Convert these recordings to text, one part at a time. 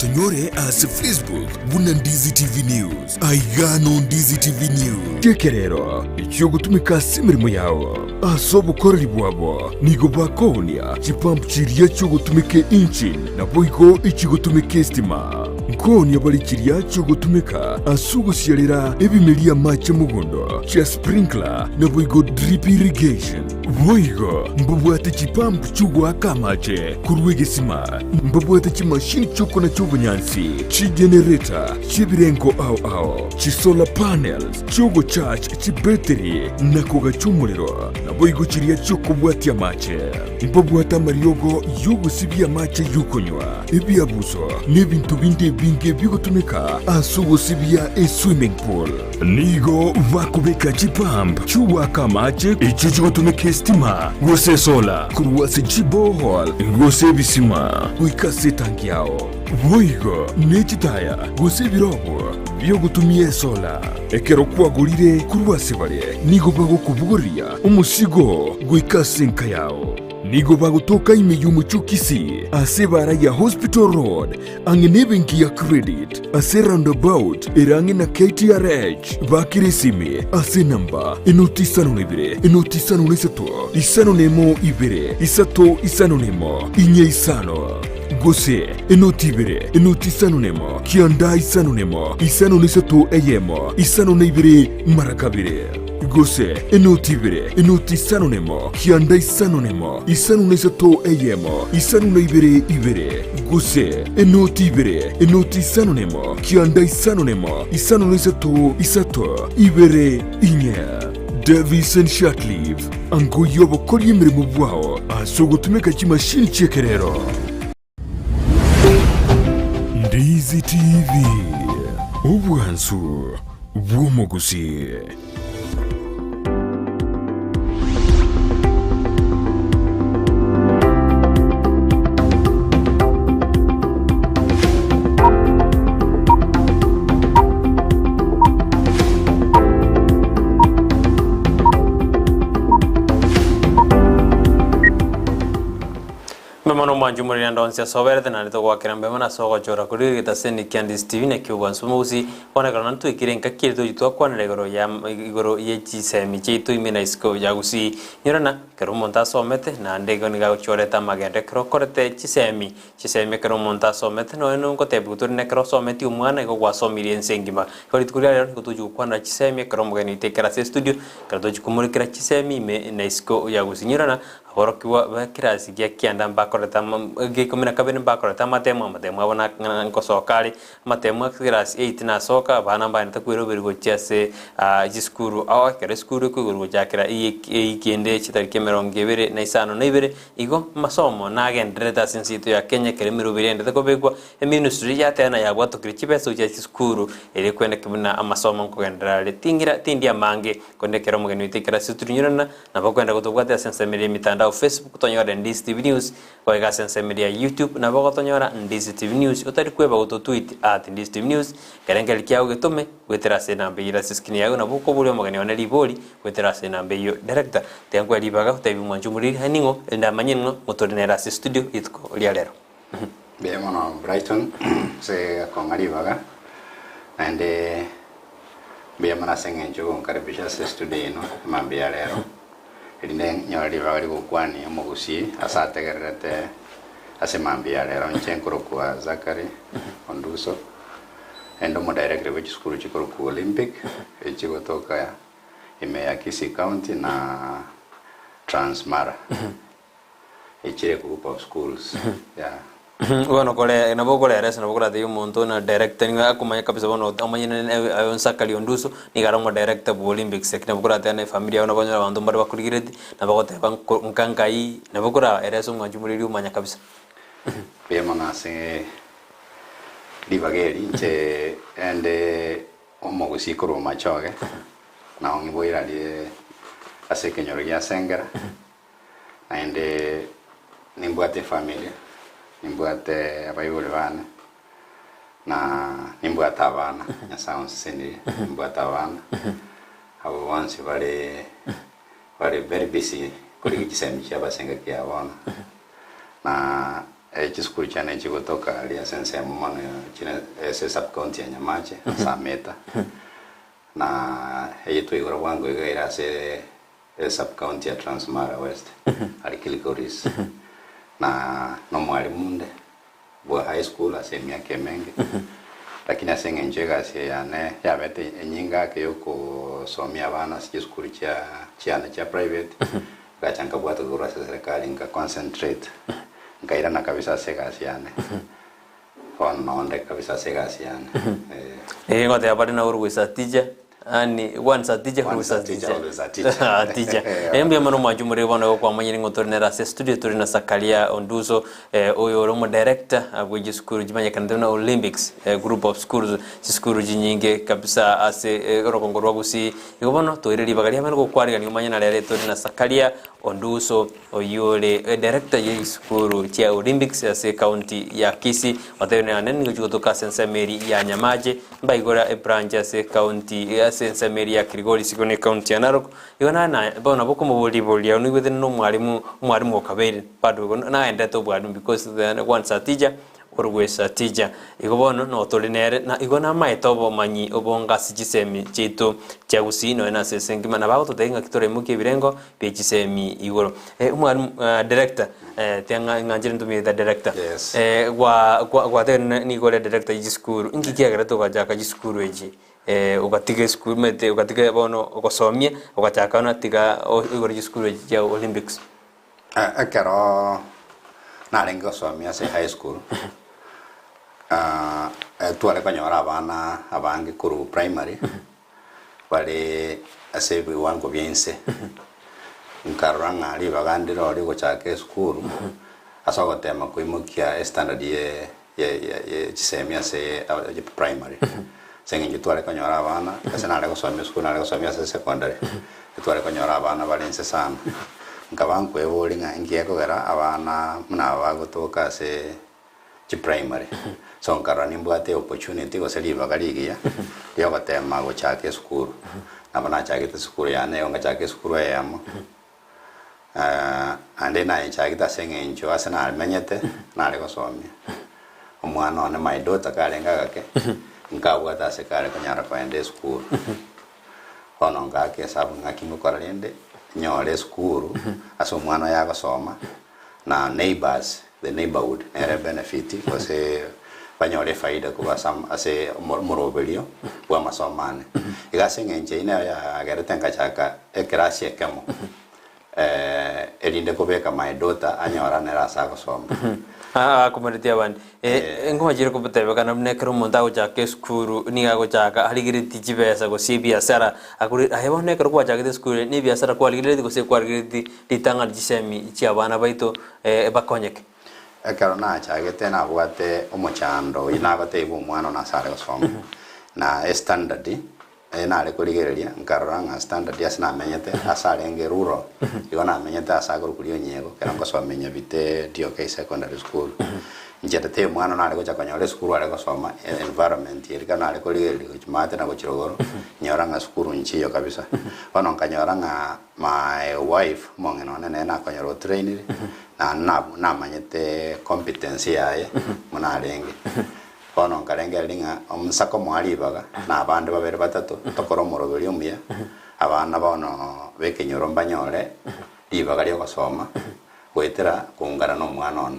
Tonyore ase Facebook buna Ndizi TV News. Aiga no Ndizi TV News. Chi'ekerero echiogotumeka ase emeremo yao. Ase obokoreri bwabo nigo bakoonia chipump chiria chiogotumeka engine naboigo echigotumeka estima. Nkoonia bare chiria chiogotumeka ase ogosiarera ebimeria amache mogondo, chia sprinkler naboigo drip irrigation. Boigo mbabwate chipump chi'ogoaka amache korwa egesima, mbabwate chimashini chi'okonacha obonyansi, chigenerator chi'ebirengo ao ao, chisolar panels chi'ogocharge chibetiri na kogacha omorero, naboigo chiria chi'okobwatia amache. Mbabwate amariogo y'ogosibia amache y'okonywa, ebiabuso, na ebinto binde ebinge bigotumeka ase ogosibia eswimming pool. Nigo bakobeka chipump chi'ogoaka amache echio chigotumeka esitima gose esola korwa ase chiborehole gose ebisima goika ase etangi yao. Boigo ne chitaya gose ebirobo bi'ogotumia esola. Ekero kwagorire korwa ase bare, nigo bagokobogoria omosigo goika ase enka yao. Nigo bagotoka ime y'omochie o Kisii ase ebaara ya Hospital Road ang'e nebenki ya Credit ase roundabout ere ang'e na KTRH. Bakire esimi ase enamba enoti isano na ibere enoti isano na isato isano na emo ibere isato isano na emo inye isano gose enoti ibere enoti isano na emo kianda isano na emo isano na isato eyemo isano na ibere mara kabere. Gose enoti ibere, enoti isano nemo, kianda isano nemo, isano na isato eyemo, isano na ibere ibere. Gose enoti ibere, enoti isano nemo, kianda isano nemo, isano na isato isato, ibere inye. Davison Shatliff, angoyia obokoria emeremo bwao ase ogotumeka chimashini chi'ekerero. Ndizi TV, obwansu bw'omogusii. Mbuya mono omwanchi omoriri ande onsi ase oberete naende togoakera mbuya mono ase ogochora koria egetaseni kia Ndizi TV naki obwansu bw'omogusii bono ekero naende twaikire engaki eria tochi twakwanera igoro ya igoro ye chisemi chiaito ime na isiko ya Gusii. Nyorana ekero omonto asomete naende igo nigo agochorete amagendo ekero okorete chisemi chisemi ekero omonto asomete nonya nongotebiwa tore nekero osometie omwana igo gwasomirie ense engima. Igo rituko ria rero nigo tochi gokwanera chisemi ekero omogeni oito aikare ase estudio ekero tochi komorekera chisemi ime na isiko ya Gusii. Nyorana Aborokigwa b'ekerasi gia kianda mbakorete ama gia ikomi na kabere mbakorete amatemo, amatemo abo na na ngosoka are, amatemo a class eight nasoka, abana mbagenderete kweroberia gochia ase chisukuru ao ekero esukuru ekoigorwa gochakera eyek eyiki ende chitariki emerongo ebere na isano na ibere, igo amasomo nagendererete ase ense yaito ya Kenya ekero emeroberi yaendete kobekwa, Eministry yateba yabwatokire chibesa gochia chisukuru erio kweneki buna amasomo nkogenderera are. Tingira tindi amange, korende ekero omogeni oito aikare ase turinyurana, Nabo okwenda gotobwatia ase ensemo eria y'emitandao Facebook tonyore Ndizi TV News, goika ase ensemo eria ya YouTube nabo ogotonyora Ndizi TV News otari kweba gototweet at Ndizi TV News, ekerengererio kiago getome goetera ase enamba eyio ere ase escreen yago nabo okoboria omogeni one ribori goetera ase enamba eyio. Director, tiga nkoe ribaga otebie omwanchi omoriri aye ning'o erinde amanye ng'a ng'otore nere ase estudio rituko ria rero. Mbuya mono Brighton ase kong'a ribaga, naende mbuya mono ase eng'encho ogonkaribisha ase estudio eno emambia ya rero, erinde nyore ribaga rigokwania omogusii ase ategererete ase emambia ya rero. Inche nkorokwa Zachary Onduso, naende omodirector bwe chisukuru chikorokwa Olympic, echigotoka ime ya Kisii County na Trans Mara. Echire group of schools yeah. Bono kore nabo okoreresa nabo okoratebia omonto na director nigo akomanya kabisa bono omanyene oyo Nsakari Onduso nigo are omodirector bwa Olympics lakini nabo okorateba na efamiri yabo nabo onyore abanto mbare bakorigeretie nabo bagoteba nko nka nkai nabo okoraeresa omwanchi omoriri omanya kabisa. Mbuya mono ase ribaga eri inche ende omogusii korwa Machoge nao ngiboire aria ase ekenyoro gia Sengera. Naende nimbwate efamiri, nimbwate abaibori bane, na nimbwate abana, Nyasae onsesenirie, nimbwate abana, abwo bonsi bare bare very busy korigia chisemi chiabo ase engaki ya bono. Na. Chisukuru chiane chigotoka aria ase ensemo mono chire ase sub county ya Nyamache ase Ameta na eye twaigora bwango iga ere ase sub county ya Trans Mara West aria Kilgoris na nomwalimu onde bwa high school ase emiaka emenge lakini ase eng'encho egasi eye yane yabete enyinga ake yokosomia abana ase chisukuru chia chiane chia private Ngacha nkabwata korwa ase serikali nka concentrate nkairana kabisa ase egasi yane. Bono noo nde kabisa ase egasi yane. Eh. Ngoteba bare na always a teacher yaani once a teacher Once always a a teacher, teacher. always a teacher. A teacher. Eh, mbuya mono mwanche more bono igo kwamanyire ng'o tore nere ase studio tore na Sakaria Onduso eh, oyo ore omodirector bwe chisukuru chimanyekanete buna Olympics eh, group of schools chisukuru chinyinge kabisa ase eh, orogongo rwa Gusii Igo bono toire ribaga riabene gokwarigania omanye na rero tore na Sakaria Onduso oyio ore edirector ye chisukuru chia Olympics ase ecounty ya Kisii otebire naende nigo chigotoka ase ensemo eria ya Nyamache mbaigora ebranch ase ecounty ase ensemo eria ya Kilgoris igo ne ecounty ya Narok igo naye naye bono nabo okomoboria riborio riao noigwete nomwalimu omwalimu okabeire bado igo naenderete obwalimu because once a teacher Orogwesa tija. Igo bono notore nere, na igo namaete obomanyi obonge ase chisemi chiaito chia gusii nonya nase ense engima, na bagototebia ng'aki toraimokie ebirengo bie chisemi igoro. Eh, omwalimu eh, director eh, tiga ng'a ng'anchire ntumie the director. Yes. Eh, gwa gwa gwatebire na nigo ore director ye chisukuru, inki kiagerete ogachaka chisukuru echi? Eh, ogatiga esukuru omanyete ogatiga bono ogosomia, ogachaka bono tiga oigore chisukuru echi chia Olympics. Ekero narenge gosomia ase high school, tware konyora abana abange korwa primary bare ase ebiwango bia inse, nkarora ng'a ribaga ndire oo rigochaka esukuru ase ogotema koimokia estandard ye ye chisemi ase primary. Ase eng'encho tware konyora abana, ase nare gosomia esukuru nare gosomia ase secondary, tware konyora abana bare inse sana. Nkaba nkweboria ng'a inki gekogera abana buna aba bagotoka ase chiprimary. So nkarora nimbwate opportunity gose ribaga rigiya riogotema gochaka esukuru. Nabo nachagete esukuru yane igo ngachaka esukuru eyemo. Naende nayenchagete ase eng'encho ase namenyete nare gosomia. Omwana one my daughter karenge agake, nkabwate ase kare konyara kogenda esukuru. Bono ngaaka esabu ng'aki ngokora rende, nyore esukuru ase omwana oyo agosoma, na neighbours, the neighbourhood nere ebenefit gose banyore efaida korwa ase ama ase omoroberio bwa amasomo ane. Iga ase eng'encho eyio nero yagerete ngachaka ekerasi ekemo erinde kobeka my daughter anyore nere ase agosoma. Akomeretie abande. Ngomachire kobotebekana buna ekero omonto agochaka esukuru nigo agochaka arigeretie chibesa gose ebiasara akore aye bono ekero gwachagete esukuru eye na ebiasara kwarigereretie gose kwarigereretie ritang'ani chisemi chia abana baito bakonyeke. Ekero nachagete nabwate omochando oyio nagotebiwa omwana one ase are gosoma, na estandard eye nare korigereria nkarora ng'a standard ase namenyete ase arenge rural, igo namenyete ase akorokwa Rionyego ekero ngosoma Nyabite DOK Secondary School. Inche totebe omwana nare gocha konyora esukuru are gosoma environment eria ekero nare korigereria gochia maate na gochia rogoro, nyora ng'a sukuru nchiyo kabisa. Bono nkanyora ng'a My wife, omong'ina one nere nakonyora otrainire, naende namanyete competence yaye buna arenge. Bono nkarengereria ng'a omonsa komoa ribaga na abande babere batato tokore omoroberio omuya, abana bono b'ekenyoro mbanyore ribaga ri'ogosoma goetera koungana na omwana one.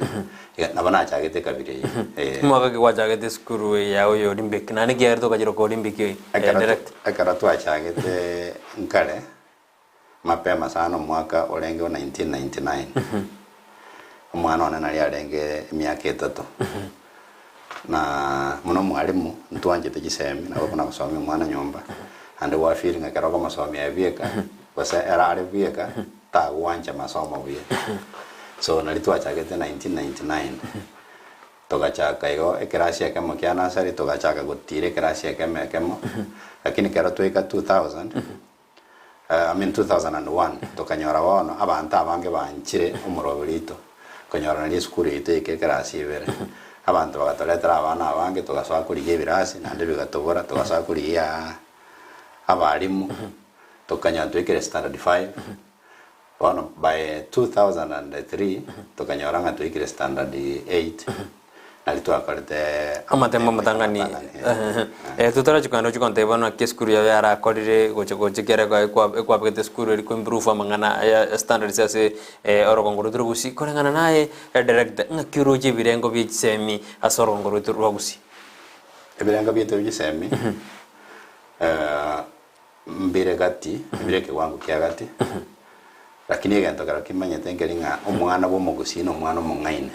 Iga nabo nachagete ekabira eye, eh. Omwaka ki gwachagete esukuru eye yao ya Olympic, naende kiagerete okachira kwa Olympic eye Ekero direct? Ekero twachagete nkare. Mapema sana omwaka orenge o 1999, omwana one nari arenge emiaka etato, na buna omwalimu ntwanchete chisemi nabo buna gosomia omwana nyomba, naende gwa feel ng'a ekero okomosomia aye bweka, gose ere are bweka, tagwancha masomo buya. So nari twachagete 1999, togachaka igo ekerasi ekemo kia nursery, togachaka gotira ekerasi ekemo ekemo, lakini ekero twaika 2000, I mean 2001, tokanyora bono abanto abange banchire omoroberi oito, konyora nario esukuru yaito yaika ekerasi ibere. Abanto bagatoretera abana abange togasoa korigia ebirasi naende bigatobora, togasoa korigia abalimu, tokanyora twaikire standard five. Bono by 2003 tokanyora ng'a twaikire standard 8 nari twakorete Amatemo amatang'ani amatang'ani, eh. Totarachi kogenda ochie gontebia bono naki esukuru yao yarakorire gocha gocha ekiagera ekwa ekwa ekwabegete esukuru eri ko improve amang'ana ya standards ase orogongo rwaito rwa gusii. Koreng'ana naye director, ng'aki oroche ebirengo bie chisemi ase orogongo rwaito rwa gusii? Ebirengo biaito bie chisemi Mbire gati, mbire ekewango kia gati, lakini egento kero kimanyete nkeri ng'a omwana bw'omogusii na omwana omong'aini,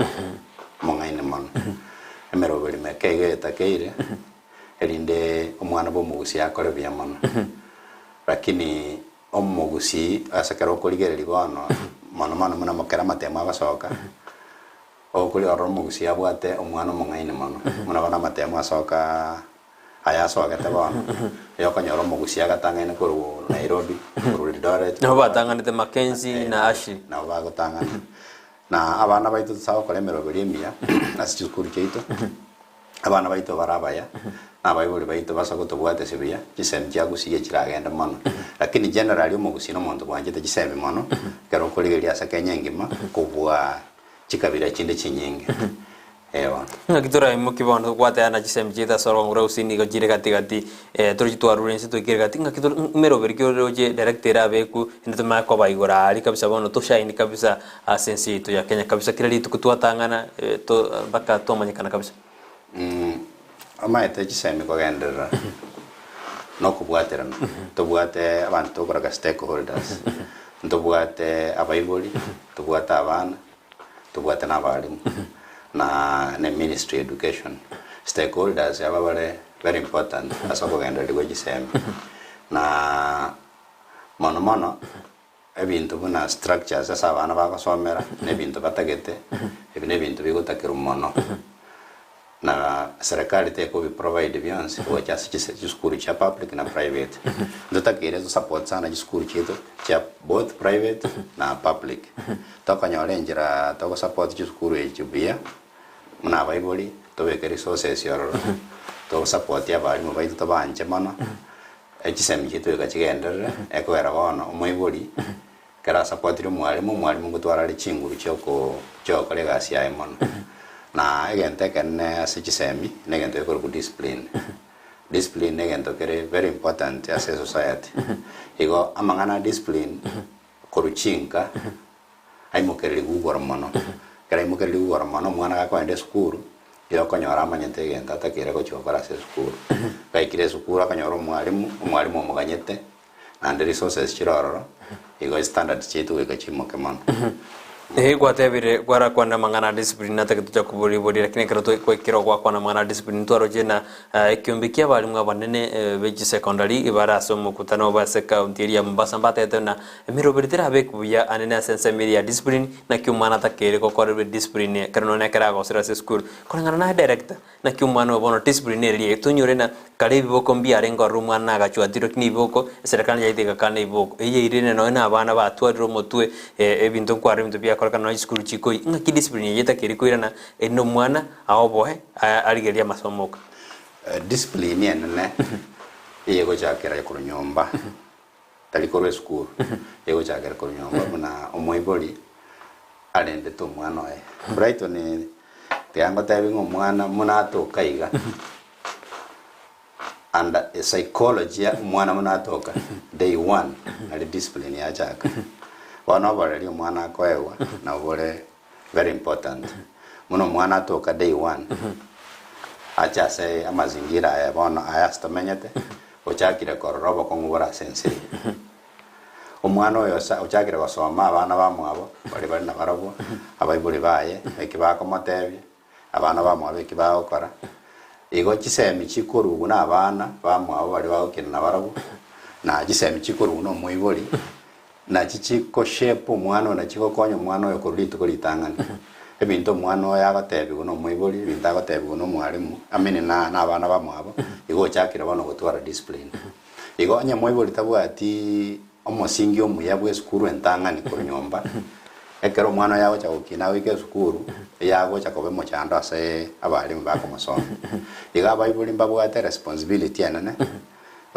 omong'aini mono. Emeroberi meke iga etakeire, erinde omwana bw'omogusii akore buya mono. Lakini omogusii ase ekero okorigereria bono, mono mono buna kera amatemo agosoka, okori ororo omogusii abwate omwana omong'aini mono, buna bono amatemo asokaa. Aya asogete bono, oyokonyora omogusia agatang'aine korwa Nairobi, korwa Eldoret. Nabo batang'anete Mackenzie na Ashley. Nabo bagotang'ana. Na abana baito tosa gokora emeroberi emiya ase chisukuru chiaito, abana baito bare abaya, na abaibori baito basa gotobwatesia buya, chisemi chia gusii chiragende mono. Lakini generally omogusii na omonto bwanchete chisemi mono, ekero okorigereria ase Kenya engima, kobua chikabira chinde chinyinge. Ewa. Ng'aki toraimokie bono togwateana chisemi chiaito ase orogongo rwa gusii nigo chire gati gati toroche twarure inse toikere gati ng'aki tore meroberi ki oroche director ere abeku ende tomanye koba igoro aria kabisa bono to shine kabisa ase ense yaito ya Kenya kabisa kera rituko twatang'ana to mpaka twamanyekana kabisa. Omanyete chisemi kogenderera nokobwaterana, tobwate abanto tokoraka stakeholders, ntobwate abaibori, tobwate abana, tobwate na abalimu na ne ministry education stakeholders aba bare very important ase okogendereria gwe chisemi na mono mono ebinto buna structures ase abana bagosomera na ebinto batagete ebi na ebinto bigotakerwa mono. Na serikali tekobi provide bionsi gocha ase chise chisukuru chia public na private. Ntotakeire to support sana chisukuru chiaito chia both private na public. Tokonyora enchera togo support chisukuru echi buya buna abaibori tobeke resources ororo to support abalimu baito tobaanche mono echisemi chiaito goika chigenderere ekogera bono omoibori Ekero asakwatire omwalimu, omwalimu ngotwara are chinguru chi'ogokora egasi yaye mono. Na egento ekenene ase chisemi negento gekorokwa discipline. Discipline negento kere very important ase esociety. Igo amang'ana a discipline korwa chinka aimokererigwe igoro mono. Ekero aimokererigwe igoro mono omwana gakoenda esukuru, igo okonyora amanyete egento atakeire gochia gokora ase esukuru. Gaikire esukuru akanyora omwalimu, omwalimu omoganyete. Naende resources chire ororo, igo standards chiaito goika chimoke mono. Ee, gwatebire gwarakwane amang'ana a discipline natagete tocha koboriboria lakini ekero twa kwaikire ogwakwana amang'ana a discipline ntwaroche na ekiombe kia abalimu abanene be chisecondary bare ase omokutano obo ase ecounty eria ya Mombasa mbatebete buna emeroberi terabekwe buya anene ase ensemo eria ya discipline naki omwana atakeire gokorerwa ediscipline ekero nonye ekero agosire ase esukuru. Koreng'ana naye director, Naki omwana oyo bono discipline nere riaye tonyore na kare ebiboko mbiarenge ororo omwana nagachwatirwe lakini ebiboko eserekari yaito egakana ebiboko eyio yairire nonya na abana batwarire omotwe ebinto nkwarora ebinto biakorekana nonya chisukuru chikoyia ng'aki discipline eye etakeire koirana erinde omwana aoboe arigererie amasomo oka. Discipline enene eyegochakera korwa nyomba tari korwa esukuru egochakera korwa nyomba buna omoibori arendete omwana oye. Brighton tiga ngotebi ng'a omwana buna atoka iga and psychology ya omwana buna atoka day one nari discipline yachaka. Bono oboreri omwana akoegwa nabo bore very important. Buna omwana atoka day one ache ase amazingira aya bono aya ase tomenyete ochakire korora obokong'u bore ase ense eye. Omwana oyo ase ochakire gosoma abana bamwabo, baria bare nabarabwo, abaibori baye, eki bakomotebia, abana bamwabo eki bagokora. Igo chisemi chikorugwa na abana bamwabo baria bagokina nabarabwo, na chisemi chikorugwa na omoibori, nachi chiko shape omwana oyo, nachi chigokonya omwana oyo korwa rituko ritang'ani. Ebinto omwana oyo agotebiwa na omoibori, ebinto agotebiwa na omwalimu, I mean na na abana bamwabo, igo ochakire bono gotwara discipline. Igo onye moibori tabwati omosingi omuya bw'esukuru entang'ani korwa nyomba, ekero omwana oye agocha gokina agoika esukuru, eyagocha koba emochando ase abalimu bakomosomia. Igo abaibori mbabwate responsibility enene.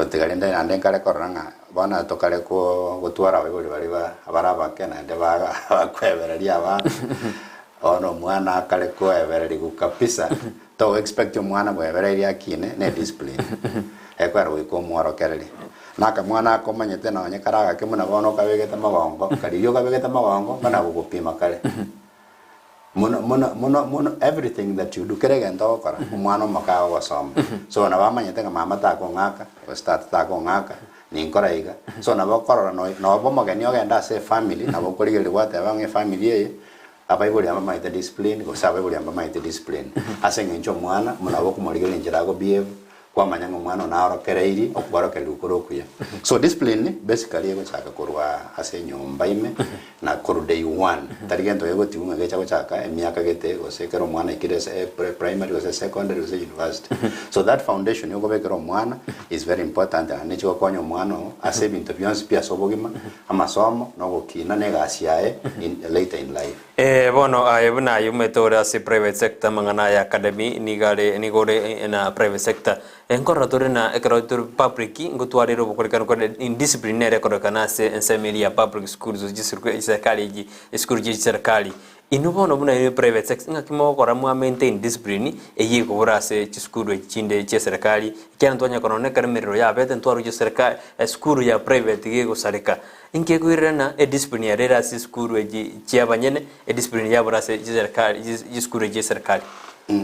Gotiga rende naende nkare korora ng'a bono tokare ko gotwara abaibori baria ba abare abake naende baga bakoebereria abana, bono omwana akare koebererigwa kabisa, togo expect omwana bwebereiri akine ne discipline, ekwera goika omworokererie. Na akamwana aka omanyete nonye kare agake buna bono okabegete mogongo, kariria okabegete mogongo, buna gogopima kare. Mono mono mono mono everything that you do, kera egento ogokora, omwana omoke agogosoma. So nabo amanyete ng'a mama takong'aka, gose tata takong'aka, ninkore iga. So nabo okorora nonya noba omogeni ogende ase efamily, nabo okorigereria gwateba ng'a efamily eye, abaibori aba mbamaete discipline, gose abaibori aba mbamaete discipline. Ase eng'encho omwana, buna nabo okomorigereria enchera ago behave, Kwamanya ng'a omwana one naorokereirie okoborokererigwa kore okuya. So discipline basically egochaka korwa ase enyomba ime na korwa day one. Tari gento gegotigwa ng'a gecha gochaka emiaka gete gose ekero omwana aikire ase primary gose secondary gose university. So that foundation yokobekera omwana is very important naende chigokonya omwana oo ase ebinto bionsi pi ase obogima, amasomo, na ogokina na egasi yaye in later in life. Ee, bono aye buna aye omanyete ore ase private sector amang'ana aya academy nigo are nigo ore na private sector. Nkorora tore na ekero tore public ngotwarire obokorekanu kore indiscipline nere ekorekana ase ensemo eria ya public schools gose chisirk chiserikali echi esukuru chia chiserikali. Inwe bono buna inwe private sector ng'aki mogokora mwa maintain discipline eywo ekobora ase chisukuru echi chinde chia eserekari ekiagera ntwanyara korora nonye ekero emerero yabete ntwaroche serikali esukuru ya private gegosareka. Inki ekoirerana ediscipline ere ere ase chisukuru echi chi'abanyene, ediscipline yabora ase chiserikali chisukuru echi chi'eserikali?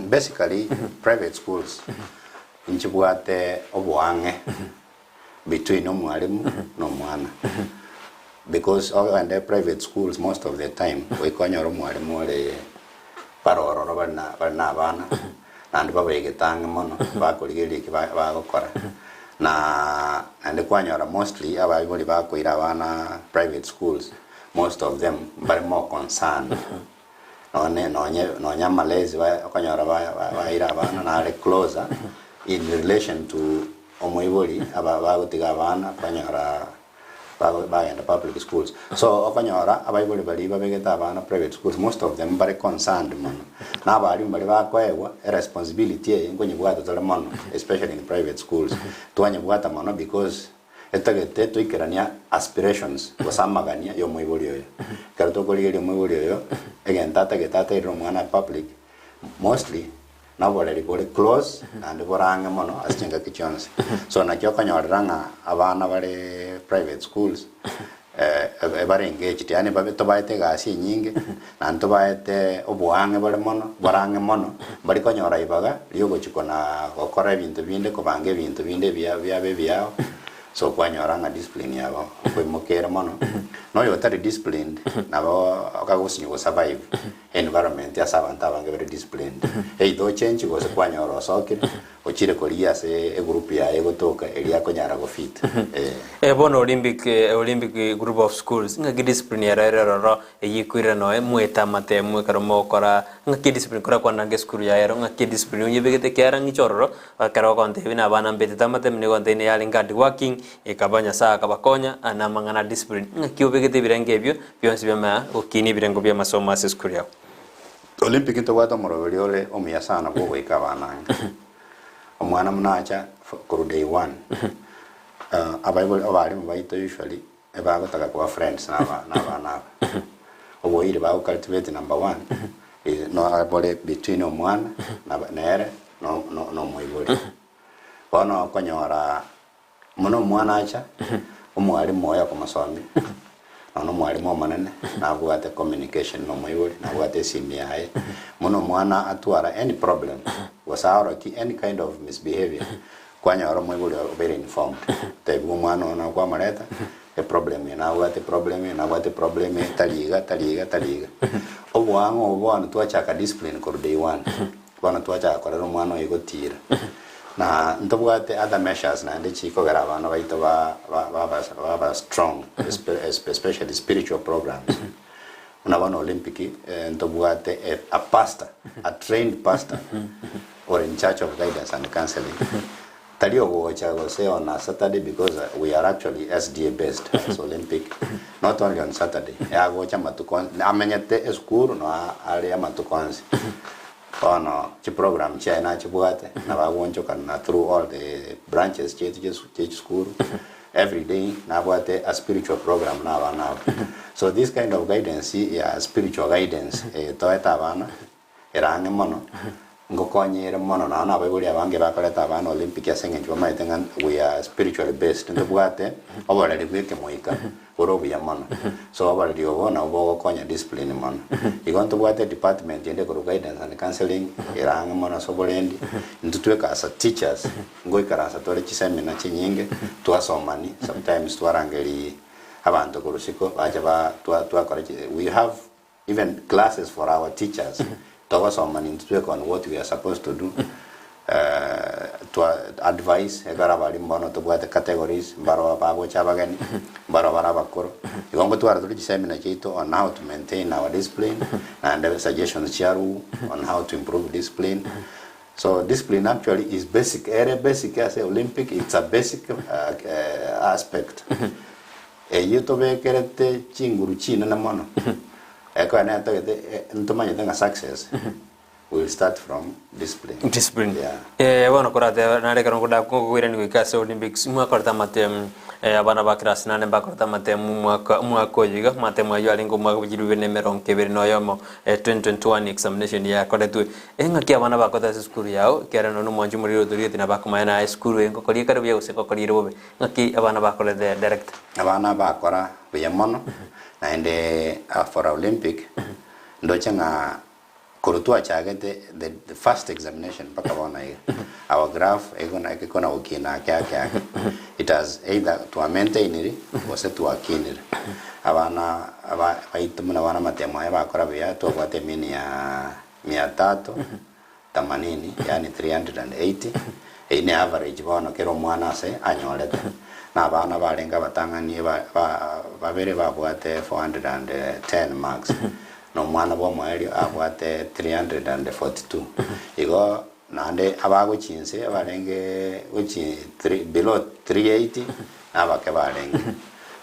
Basically private schools nchibwate oboang'e between omwalimu na omwana because ogende private schools most of the time goika onyore omwalimu ore bare ororo bare na bare na abana naende babaegete ang'e mono bakorigereria eki ba bagokora na naende kwanyora mostly abaibori bakoira abana private schools most of them mbare more concerned nonye nonye nonye amalezi ba okonyora ba ba baira abana nare closer in relation to omoibori aba bagotiga abana kwanyora bagenda public schools. So okonyora abaibori baria babegete abana private schools most of them bare concerned mono. Na abalimu baria bakoegwa eresponsibility eye nkonyebwata tore mono especially in private schools. Twanyebwata mono because etagete toikerania aspirations gose amagania ya omoibori oyo. Ekero tokorigereria omoibori oyo egento atagete aterire omwana public mostly Noboreri bore close naende bore ang'e mono ase chingaki chionsi. So naki okonyorera ng'a abana bare private schools ebare engaged yaani babe tobaete egasi enyinge naende tobaete oboang'e bore mono bore ang'e mono mbari konyora ibaga riogochi kona gokora ebinto binde kobanga ebinto binde ebiya biabe ebiao. So kwanyora ng'a discipline yabo nkoimoka ere mono na oyo otari disciplined nabo akagosinywa go survive. Environment ase abanto abange bare disciplined. Either ochenchi gose kwanyora osokire, ochire korigia ase egroup yaye egotoka eria akonyara go fit. Eh. Eh, bono Olympic, Olympic group of schools, ng'aki discipline ere ere ororo eyio ekoirera noe mwete amatemu ekero mogokora, ng'aki ediscipline korakwana ange esukuru yaye ero, ng'aki ediscipline onyebegete ekiagera ng'iche ororo, ekero ogontebia buna abana mbetete amatemu nigo ogontebia neyarenge hard working, ekaba Nyasaye akabakonya, aya namang'ana a discipline. Ng'aki obegete ebirengo ebio Bionsi biamanya gokinia ebirengo bi'amasomo ase esukuru yao. Olympic ntobwate omoroberi ore omuya sana bw'ogoika abana ang'e. Omwana buna acha korwa day one, abaibori abalimu baito usually ebagotaka koba friends na aba na abana aba. Oboiri bago cultivate number one, is no bore between omwana na nere no no omoibori. Bono okonyora Buna omwana acha, omwalimu oye okomosomia, nonya omwalimu omonene, nabwate communication na omoibori, nabwate esimi yaye. Buna omwana atwara any problem, gose aorokie any kind of misbehavior, kwanyora omoibori obeire informed, otebiwa omwana oyo nabo kwamoreta, eproblem eye nabwate eproblem eye, nabwate eproblem eye, tari iga, tari iga, tari iga. Oboang'e obo bono twachaka discipline korwa day one. Bono twachaka korera omwana oye gotiira. Na ntobwate other measures naende chikogera abana baito ba ba baba baba strong especially spiritual programs. Buna bono Olympic ntobwate a a pastor, a trained pastor ore in charge of guidance and counseling. Tari ogocha gose on a Saturday because we are actually SDA based as Olympic, not only on Saturday, agocha amatuko onsi, amenyete esukuru no are amatuko onsi. Bono chiprogram chiaye nachibwate, nabo agoonchokana na through all the branches chiaito chia chia chisukuru, every day nabwate a spiritual program na abana aba. So this kind of guidance ya spiritual guidance eye toete abana, ere ang'e mono, ngokonya ere mono nonya na abaibori abange bakoreta abana Olympic ase eng'encho bamaete ng'a we are spiritually based, ntobwate oboreri bwa ekemoika bore obuya mono. So oboreri obo nabwo bogokonya discipline mono. Igo ntobwate edepartment ende ekorwa guidance and counselling ere ang'e mono ase oborendi, intwe tweka as a teachers ngoikaransa tore chiseminar chinyinge twasomani sometimes twarangeria abanto korwa isiko bacha ba twa twakora chi we have Even classes for our teachers togosoma nintwe tweka on what we are supposed to do twa advice ekero abalimu bono tobwate categories mbaro bagocha abageni mbaro bare abakoro igo ngotwara tore chiseminar chiaito on how to maintain our discipline naende suggestions chiarwu on how to improve discipline so discipline actually is basic ere basic ase olympic it's a basic aspect. Eyio tobekerete chinguru chinene mono, ekero netagete ntomanyete ng'a success will start from discipline. Discipline. Yeah. Eh, bono koratebe nare ekero nkoda koirani goika ase Olympics mwakorete amatemu eh, abana ba class nane mbakorete amatemu mwaka omwaka oyo iga amatemu ayio arenge omwaka bwa chilifu ibere na emerongo ebere na oyomo eh, 2021 examination yakoretwe. Engaki abana bakorete ase esukuru yao ekiagera nonye nomwanchi omoriri otorigetie nabakomanya naye esukuru eye ngokoria ekare buya gose ngokoria ere bobe. Ng'aki abana bakorete director? Abana bakora buya mono naende for Olympic ndoche ng'a korwa twachagete the the first examination mpaka bono iga our graph ekona ekona gokina ake ake ake it has either twa maintainiri gose twakinire. Abana aba baito buna bono amatemo aya bakora buya twabwate emean ya mia tatu Themanini, yaani 380, eyio ne average bono kera omwana ase anyorete. Na abana barenge abatang'ani ba ba babere babwate 410 marks, na omwana bw'omoerio abwate 342. Igo naende abagochia inse abarenge gochia three below 380 nabake barenge.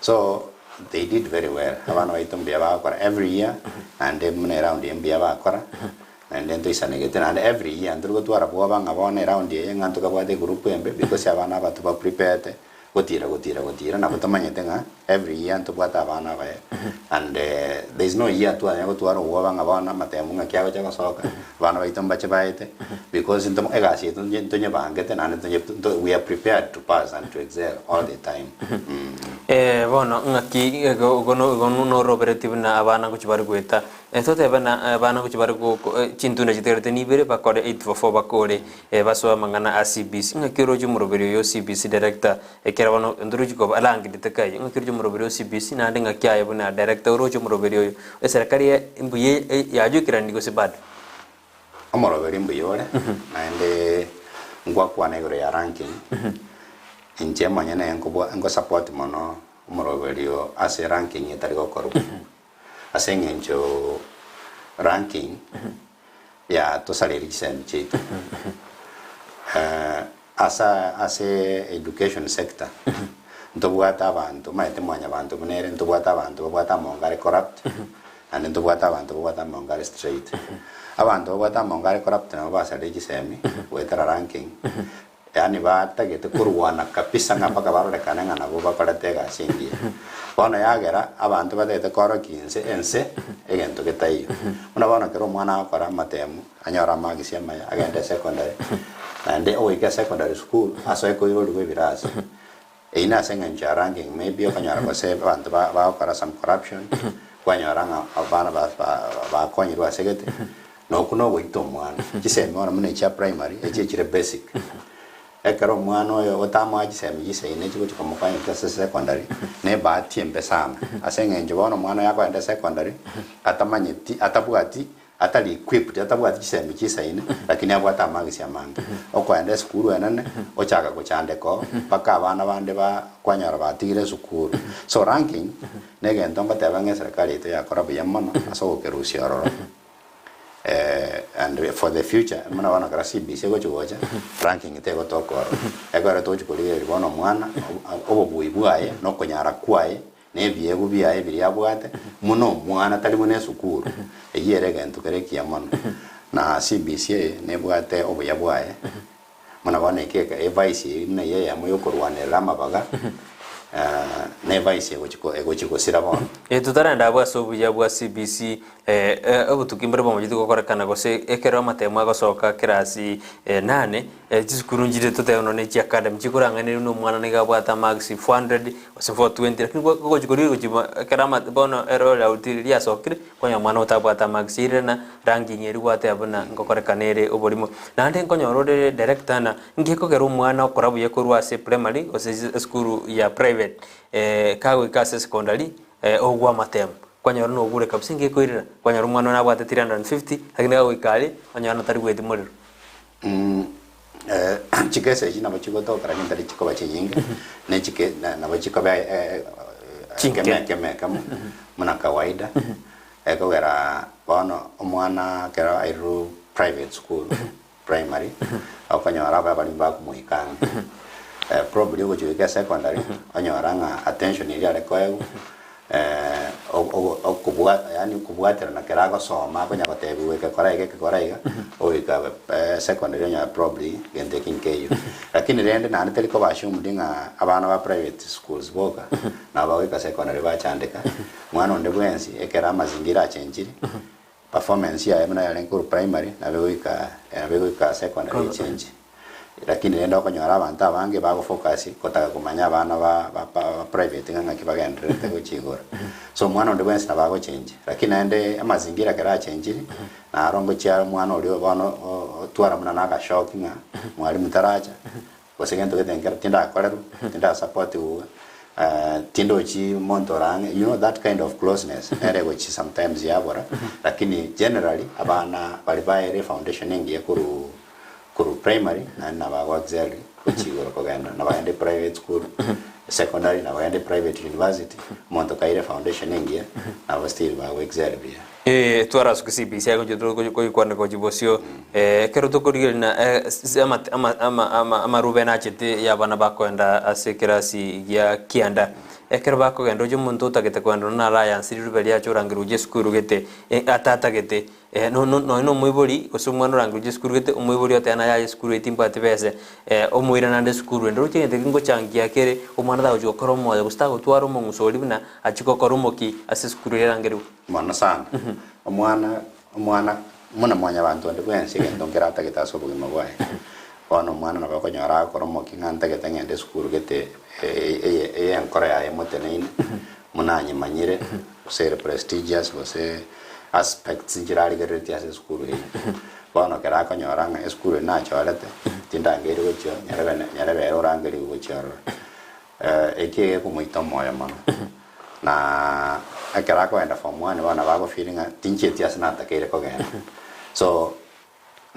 So they did very well, abana baito mbuya bagokora every year, naende buna eround eye mbuya bakora. Naende ntoisanegete naende every year ntori gotwara bwoba ng'a bono eround eye ng'a ntokabwate egroup embe because abana aba tobapreparete gotira gotira gotira nabo tomanyete ng'a every year ntobwate abana abaye and there is no year twanya gotwara obwoba ng'a bono amatemu ng'aki agocha gosoka abana baito mbache baete because nto egasi yaito ntonye ntonyebangete naende ntonye nto we are prepared to pass and to excel all the time. Bono ng'aki igo igo igo noroberetie buna abana ngochia bare goeta Totebe na abana gochia bare chintunda chitigarete nibere bakore 844 bakore basoe amang'ana a CBC. Ng'aki oroche omoroberi oyo o CBC director ekero bono ntorochi koba ranked taiyo. Ng'aki oroche omoroberi o CBC naende ng'aki aye buna director oroche omoroberi oyo eserekari mbuya yajoikeranirie gose bado? Omoroberi mbuya ore naende ngwakwana igoro ya ranking inche monyene nkobua nkosupport mono omoroberi oo ase ranking etari gokorwa. Ase engencho ranking ya tosareiri chisemi chiaito asa ase education sector ntobwate abanto omanyete mwanyabanto buna ere ntobwate abanto babwate amongo are corrupt naende ntobwate abanto babwate amongo are straight. Abanto babwate amongo are corrupt nabo basareire chisemi goetera ranking. Yaani batagete korwana kabisa ng'a mpaka barorekane ng'a nabwo bakorete egasi engiya. Bono yagera abanto batagete koorokia inse ense egento getaiyo. Buna bono ekero omwana agokora amatemu, anyore amagisi amaya, agende esecondary, naende ogoika esecondary school asoe koirorigwa ebirasi. Eyio nase eng'encho ya ranking maybe okonyora gose abanto ba bagokora some corruption, kwanyora ng'a abana ba ba bakonyirwe ase gete, na okwo na ogoita omwana. Chisemi bono buna echia primary, echi echire basic. Ekero omwana oyo otamoa chisemi chisaine chigochi komokonya gochia ase secondary, na ebahati embe sana. Ase eng'encho bono omwana oyo akogenda secondary, atamanyeti atabwati Atari equipped, atabwati chisemi chisaine, lakini abwate amagisi amange. Okoenda esukuru enene, ochaka gochandeka oo, mpaka abana bande ba kwanyora batigire esukuru. So ranking, na egento ngoteba ng'a eserekari yaito yakora buya mono ase ogokerusia ororo, and for the future, buna bono ekero CBC egochi gocha, ranking tegotoka ororo. Ekero togochi korigereria bono omwana, obobui bwaye, na okonyara kwaye, na ebiegwa biaye biria abwate, buna omwana, tari buna esukuru, eyio ere egento kere ekiya mono. Na CBC eye nebwate obuya bwaye, buna bono eke eke evice eye buna eye eyemo ya okorwanerera amabaga, na evice egochi ko egochi gosira bono. Totarenda abwo ase obuya bwa CBC, obotuki mbore bwamachete gokorekana gose ekero amatemo agosoka kerasi nane, chisukuru nchire totebe nonya ne chiacademy chikorang'aneria buna omwana nigo abwate amarks 400 gose 420 lakini gochi koria gochi ekero ama bono ero out riria riasokire, Konya omwana otabwate amarks ire na ranking eria gwateba buna ngokorekana ere oborimo. Naende nkonyora ore director na ngekogera omwana okora buya korwa ase primary gose esukuru ya private kagoika ase secondary ogwa amatemo. Kwanyora nogure kabisa ngekoirera, kwanyora omwana one nabwate 350 lakini kagoika aria onyora tari goetia morero. Chikese echi nabo chigotoka lakini tari chikoba chinyinge, ne chike nabo chikoba Chinke. ekemo ekemo ekemo buna kawaida, ekogera bono omwana ekero airwe private school, primary, okonyora abe abaremi bakomoika ang'e, probably ogochia goika esecondary, onyora ng'a attention eria are koegwa Yaani okobwaterana kera agosoma akonya gotebiwa eke kora iga eke kora iga, ogoika secondary onyore probably gento eki nkeiyo. Lakini rende naende teri koba assumed ng'a abana ba private schools boka nabo bagoika secondary bachandeka, mwana onde bwensi ekero amazingira achenchire, performance yaye buna yarenge korwa primary nabo egoika nabo egoika secondary echenche. Lakini rende okonyora abanto abange bago focus gotaka komanya abana ba ba ba private ng'a ng'aki bagendererete gochia igoro. So omwana onde bwensi nabo agochenji, lakini naende amazingira ekero achenchiri, naro ngochia omwana oria bono otwara buna na agashock ng'a mwalimu taracha, gose gento gete nkere tindakorerwa, tindasupportiwa, tindochi monto ore ang'e, you know that kind of closeness nere egochi sometimes yabora, lakini generally abana baria baere efoundation engiya korwa Korwa primary naende nabo ago excel gochia igoro kogenda, nabo agende private school, secondary, nabo agende private university, omonto kaire foundation engiya, nabo still bago excel buya. Eh, twarasuki CBC aye gochia goikwana gochia bosio, ekero tokorigereria na ama- ama- ama- ama- amarube nachete ya abana bakoenda ase ekerasi gia kianda, ekero bakogenda oche omonto otagete kogenda nonya nare ayanse rirube riacha orangerwe gochia esukuru gete, atatagete. Nonya nomoibori, gose omwana orangeretie esukuru gete, omoibori oteba naye aye esukuru eye timbwati bese, omoira naende esukuru ende. Roche egento eke ngochangia kere, omwana tagochi gokora omoyo gose tagotwara omong'uso oria buna achie gokora omoki ase esukuru eria arangerigwe. Mono sana. Omwana omwana buna mwanyabanto onde bwensi egento nkere atagete ase obogima bwaye. Bono omwana nabo okonyora agokora omoki ng'a ntagete ng'ende esukuru gete eye eye enkoro yaye emoteneine, buna anyemanyire, gose ere prestigious gose aspects nchirarigereretie ase esukuru eyio. Bono ekero akonyora ng'a esukuru eye nachorete, tindangeiri gochia nyarebe nyarebe ere orangerigwe gochia ororo, ekio egekomoita omoyo mono. Na ekero akogenda form one bono nabo ago feel ng'a tinchieti ase natakeire kogenda. So,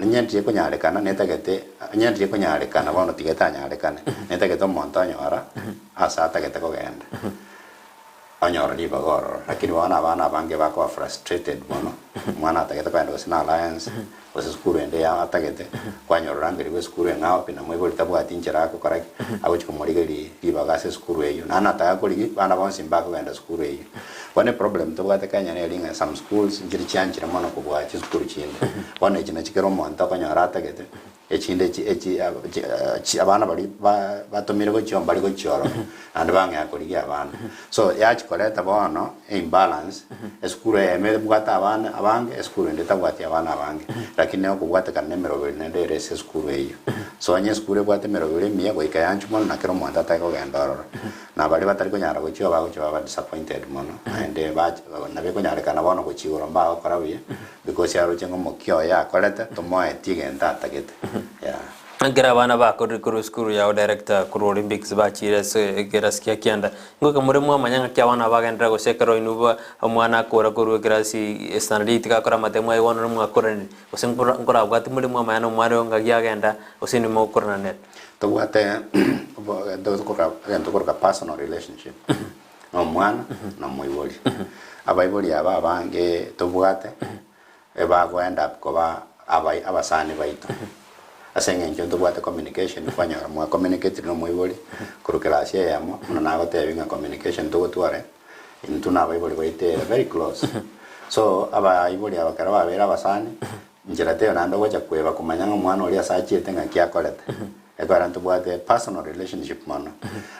onye tiri konyarekana netagete onye tiri konyarekana bono tiga etanyarekane, netagete omonto onyora ase atagete kogenda. Onyora ribaga ororo, lakini bono abana abange bakoba frustrated mono, omwana atagete kogenda gose na Alliance, gose esukuru ende ya atagete, kwanyora orangerigwe esukuru eng'ao pi na moibori tabwati inchera agokora ki, agochi komorigeria ribaga ase esukuru eyio. Naende nataka korigia, bana bonsi mbakogenda sukuru eyio. Bono eproblem tobwate Kenya neri ng'a some schools nchiri chianchire mono kobua chisukuru chinde. Bono echi nachi kera omonto okonyora atagete, Echinde echi echi chi chi abana baria ba batomire gochia mbari gochia ororo, naende bang'ea korigia abana. So yachia koreta bono eimbalance, esukuru eyemo ebwate abana abange, esukuru ende etabwati abana abange, lakini nigo okobwatekana na emeroberi naende ere ase esukuru eyio. So onye esukuru ebwate emeroberi emiya goika yanchwe mono na kera omonto atake kogenda ororo. Na baria batari konyara gochia bagochia baba disappointed mono, naende bachi nabo ekonyarekana bono gochia igoro mbagokora buya, Because aroche ng'a omokia oye akorete, tomoetie egento atagete. Yeah. Ekero abana bakorire korwa esukuru yao director korwa Olympics bachire ase ekerasi kia kianda, ngoika more mwamanya ng'aki abana aba bagenderera gose ekero inwe ba omwana akora korwa ekerasi standard eight gakora amatemo aye bono mwakoranire, gose nkora nkorabwati more mwamanya na omwana oyo ng'aki agenda gose inwe mogokorana nere. Tobwate obo egento tokoroka egento tokoroka personal relationship. Na omwana, na omoibori. Abaibori aba abange tobwate, ebago end up koba abai abasani baito. Ase eng'encho ntobwate communication, kwanyora mwa communicatire na omoibori, korwa class eyemo, buna nagotebia ng'a communication togotwara, intwe na abaibori baito ere very close. So, abaibori aba ekero babeire abasani. Nchera teiyo naende ogocha kweba komanya ng'a omwana oria ase achiete ng'aki akorete. Ekiagera ntobwate personal relationship mono.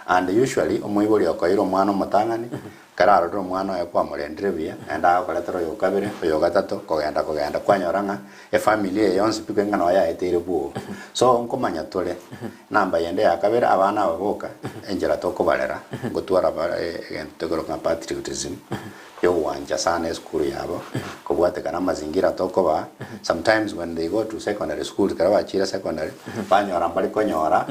And usually omoibori okoira omwana omotang'ani, ekero arorire omwana oye kwamorendire buya, naende agokoretera oyo okabere, oyo ogatato, kogenda kogenda kwanyora ng'a efamiri eye yonsi pi keng'ana oyo yaeteire bwogo. So nkomanya tore, namba yende ya kabere abana aba boka, enchera tokobarera, ngotwara bare egento tokoroka ng'a patriotism. Yogwancha sana esukuru yabo, kobwatekana amazingira tokobaa, sometimes when they go to secondary schools ekero bachire secondary, banyora mbari konyora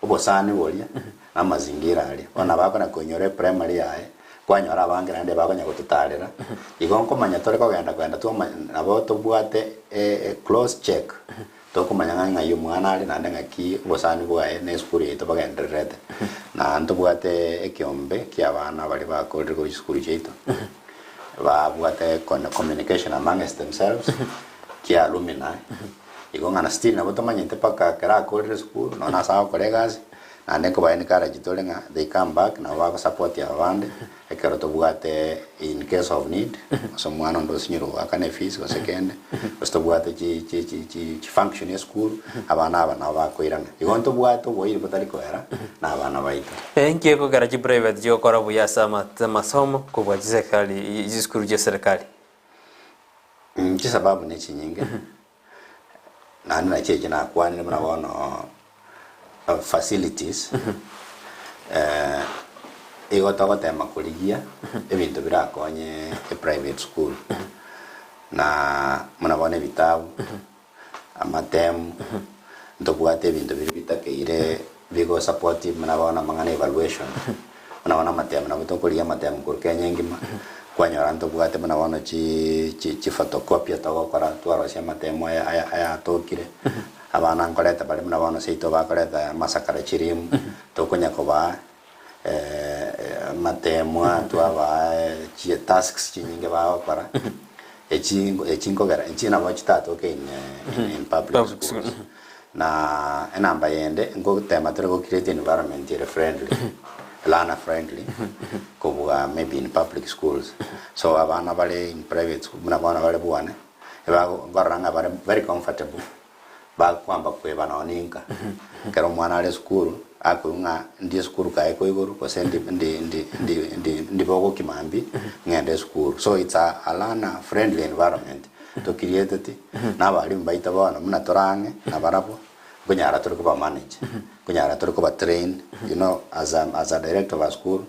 obosani boria na amazingira aria. Bono nabo akona koinyora eprimary yaye, kwanyora abange naende bakonya gototarera, igo nkomanya tore kogenda kogenda twamanya nabo tobwate e close check. Tokomanya ng'a ng'ai omwana are naende ng'aki obosani bwaye na esukuru yaito bagendererete. Na ntobwate ekeombe ki'abana baria bakorire korwa chisukuru chiaito, babwate communication amongst themselves kia alumni, igo ng'a na still nabo tomanyete mpaka ekero akorire esukuru nonya ase agokora egasi, naende nkoba encourage tore ng'a they come back nabo bagosupport aba bande. Ekero tobwate in case of need, gose omwana onde osinyire goakana efees gose kende, gose tobwate chi chi chi chi chifunction esukuru, abana aba nabo bakoirana. Igo ntobwate oboiri botari koera na abana baito. Enki ekogera chiprivate chigokora buya ase amasomo kobua chiserikali chisukuru chia serikali? Chisababu nechinyinge, naende nachio echi nakwanire buna bono facilities, igo togotema korigia ebinto birakonye eprivate school, na buna bono ebitabu, amatemu, ntobwate ebinto biria bitakeire bigo support buna bono amang'ana ya evaluation, buna bono amatemu nabo tokorigia amatemu korwa Kenya engima, kwanyora ntobwate buna bono chi chi chiphotocopy togokora twarosia amatemu aya aya ayatokire, abana nkoreta bare buna bono seito bakoreta amasakara chirimu, tokonya kobaa amatemu aa twabaa chi tasks chinyinge bagokora, echi echi nkogera echi nabo chitatoke in in public Public school. schools. Na enamba yende, nkotema tore go create environment ere friendly, learner friendly, kobua maybe in public schools. So abana bare in private school, buna bono bare bwane, ebago nkorora ng'a bare very comfortable, bakwamba kweba nonye ninka. Ekero omwana are esukuru, akoigwa ng'a ndi esukuru kaye koigoro, gose ndi ndi ndi ndi ndi ndi bogokima mambia, ng'ende esukuru. So it's a a learner friendly environment. Tokirieteti, na abalimu baito bono buna tore ang'e nabarabwo, nkonyara tore koba manage, nkonyara tore koba train, you know as a, as a director of a school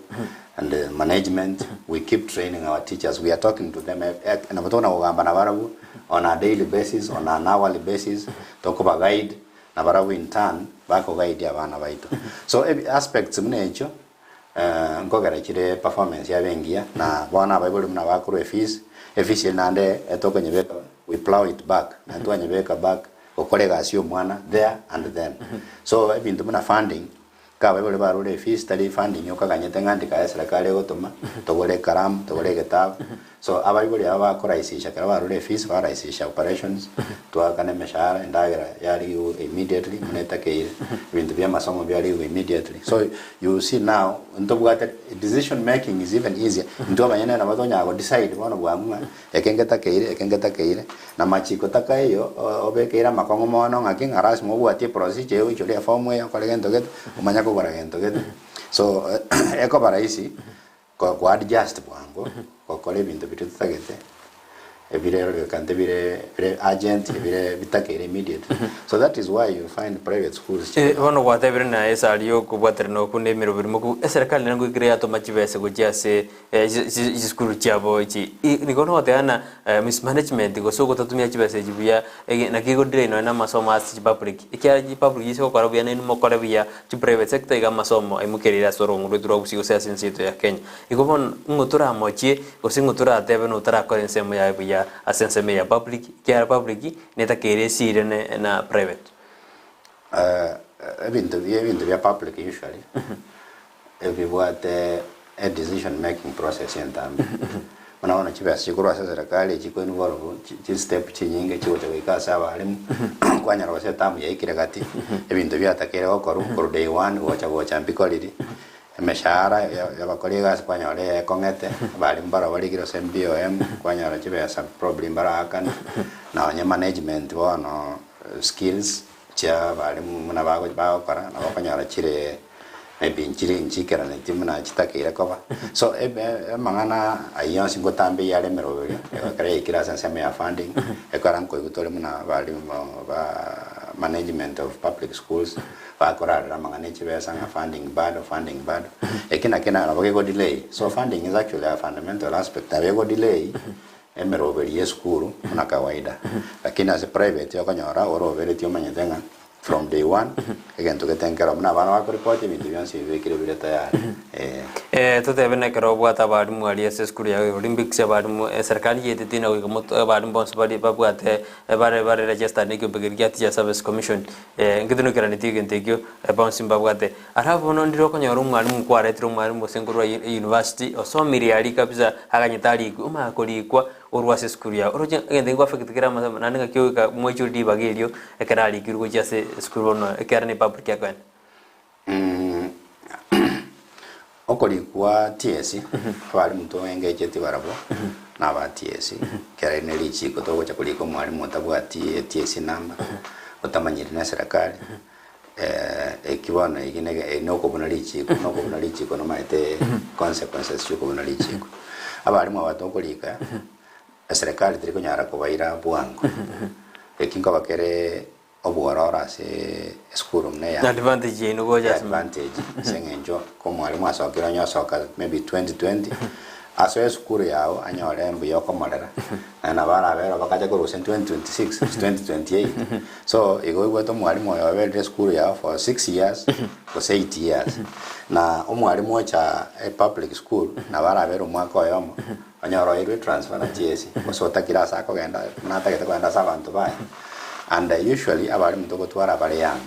and the management, we keep training our teachers, we are talking to them, nabo tokona kogamba nabarabwo on a daily basis, on an hourly basis, tokoba guide, nabarabwo in turn, bako guide abana baito. So ebi aspects buna echio, Nkogera chire performance yabe engiya, na bono abaibori buna bakorwa efees, efees eri naende etokonyebeka we plough it back, naende twanyebeka back gokora egasi ya omwana there and then. So ebinto buna funding, ka abaibori barure efees tari funding okaganyete ng'a ndika eserekari egotoma, togore ekaramu, togore egetabu, So abaibori aba bakorahisisha ekero barure efees barahisisha operations, twaakana emeshahara, endagera yarigigwe immediately buna etakeire, ebinto bia amasomo biarigigwe immediately. So you see now ntobwate decision making is even easier, intwe abanyene nabo tonyara go decide bono bwango ng'a eke ngetakeire eke ngetakeire, na machiko takaiyo obekeire amakong'u mono ng'aki ng'a lasima obwatie eprocedure eye oichore eform eye okore gento gete omanye kogora gento gete. So ekoba rahisi. Ko adjust bwango, gokora ebinto biria totagete, ebire rorekante bire bire urgent, ebire bitakeire immediately. So that is why you find private schools Eh, bono gwatebire na esari y'okobwaterana okwo na emeroberi moku eserekari nere ngoikire yatoma chibesa gochia ase eh, chi- chi- chisukuru chiabo echi I- nigo nogoteba ng'a eh, mismanagement gose ogotatumia chibesa echi buya ege naki egodelay nonye na amasomo ase chipublic ekiagera chipublic ase gokora buya nainwe mokore buya. Chiprivate sector iga amasomo aimokereire ase orong'o rwaito rwa Gusii gose ase ense yaito ya Kenya. Igo bono ng'o toramochie gose ng'o toratebe na otarakora ensemo yaye buya ase ensemo eye ya public ekiagera public netakeire esire ne na private. Ebinto bia ebinto bia public usually ebibwate a decision making process entambe. Buna bono chibesa chikorwa ase eserekari echi chiko involve chi step chinyinge chigocha goika ase abalimu, kwanyora gose etamu yaikire gati, ebinto biatakeire gokorwa korwa day one gocha gocha mbikoriri. Emeshahara y'abakori egasi kwanyora eyekong'ete, abalimu barabwo barikire ase BOM, kwanyora chibesa probably mbaraakane, nonye management bono skills chia abalimu buna bagokora nabo okonyora chire maybe nchire nchiikeraneti buna chitakeire koba. So amang'ana ayio yonsi ngotambia are emeroberio, ekero yaikire ase ensemo ya funding, ekero nkoigwa tore buna abalimu ba management of public schools, Bakorarera amang'ana e chibesa ng'a funding bado, funding bado. Eki nakio nabo gego delay. So funding is actually a fundamental aspect. Nabo ego delay emeroberi ya esukuru buna kawaida. Lakini ase private okonyora oroberetie omanyete ng'a from day one egento gete nkero buna abana bakoripoti ebinto bionsi bibekire bire tayari. Eh. Eh, totebe nekero obwate abalimu aria ase esukuru yago ya Olympics, abalimu eserikali yetete na goika mot abalimu bonsi baria babwate bare bare registered na ekeombe keria kia Teacher Service Commission. Ngetunukeraneti egento ekio, bonsi mbabwate. Alafu bono ndire okonyora omwalimu nkwaretire omwalimu gose nkorwa university, osomire aria kabisa, aganyete arikwe, omanye korikwa orwe ase esukuru yao. Oroche egento ekio affect kere amasomo naende ng'aki ogoika mwaichore ribaga erio ekero arikirwe gochia ase esukuru bono ekiagera ne public akoenda. Okorikwa TSC, abalimu toengecheti barabwo naba TSC, ekero ne richiko togocha korika omwalimu otabwati TSC number, otamanyiri na eserekari, eki bono eki nege nokobuna richiko, nokobuna richiko nomaete consequences chia okobuna richiko. Abalimu aba tokorika, eserekari teri konyara kobaira bwango, eki nkoba kere Obwororo ase esukuru buna eya Advantage yaino gocha ase advantage ase eng'encho ko omwalimu asokire onye osoka maybe 2020 asoe esukuru yao anyore mbuya okomorera naende nabo arabe ero bakacha korusia 2026 2028 so igo oigwete omwalimu oyo oberire esukuru yao for 6 years gose 8 years na omwalimu ocha epublic school nabo arabere omwaka oyomo Onyore oirwe transfer na TSC, gose otakire ase akogenda buna atagete kogenda ase abanto baye. And usually abalimu togotwara bare young,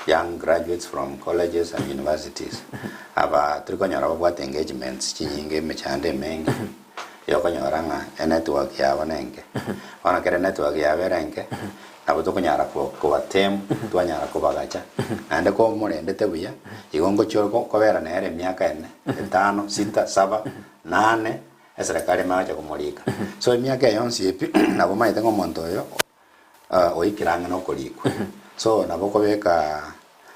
young graduates from colleges and universities. Aba tori konyora babwate engagements chinyinge emechando emenge, yokonyora ng'a enetwork yabo nenke. Bono ekero enetwork yabo ere enke, nabo tokonyara kobatame, twanyara kobagacha, naende komorendete buya, igo ngochia ore kobera nere emiaka ene, etano, sita, saba, nane, eserekari emanye gocha komorika. So emiaka eye yonsi pi, nabo omanyete ng'a omonto oyo oikire ang'e na okorikwa. So nabo okobeka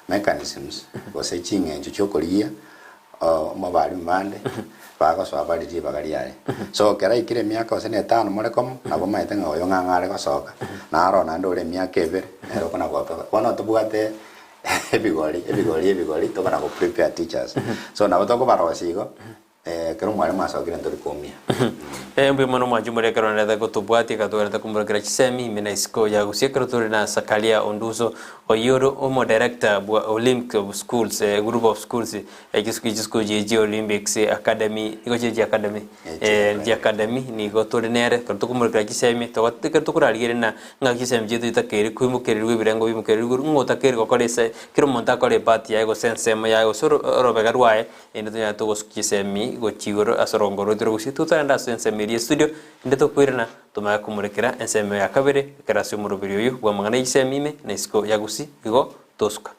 mechanisms gose ching'encho chiokorigia omobalimu bande bagosoa bare ribaga riaye. So ekero aikire emiaka gose na etano more komo, nabo omanyete ng'a oyo ng'ang'e are gosoka, naro naende ore emiaka ebere, nere okona gotoka. Bono tobwate ebigori ebigori ebigori tokona go prepare teachers. So nabo tokobarosia igo. Ekero omwalimu asokire ntori koumia. Mbuya mono mwanche more ekero narete gotobwatia ekero togwenerete komorekera chisemi ime na isiko ya gusii ekero tore na Sakaria Onduso oyio ore omo director bwa Olympic of schools group of schools chisukuru chiria chia Olympics academy nigo chire chi academy chi academy nigo tore nere ekero tokomorekera chisemi ekero tokorarigereria na ng'a chisemi chiaito chitakeire koimokererigwa ebirengo bimokererigwe igoro ng'a otakeire gokora ase kera omonto akore epart yaye gose ensemo yaye gose orobega rwaye. Inde tonyare togosukia chisemi gochia igoro ase orongo rwaito rwa gusii, totarende ase ensemo eria estudio, inde tokoirana tomanye komorekera ensemo ya kabere ekero ase omoroberi oyo bw'amang'ana ye chisemi ime na isiko ya gusii igo tosuka.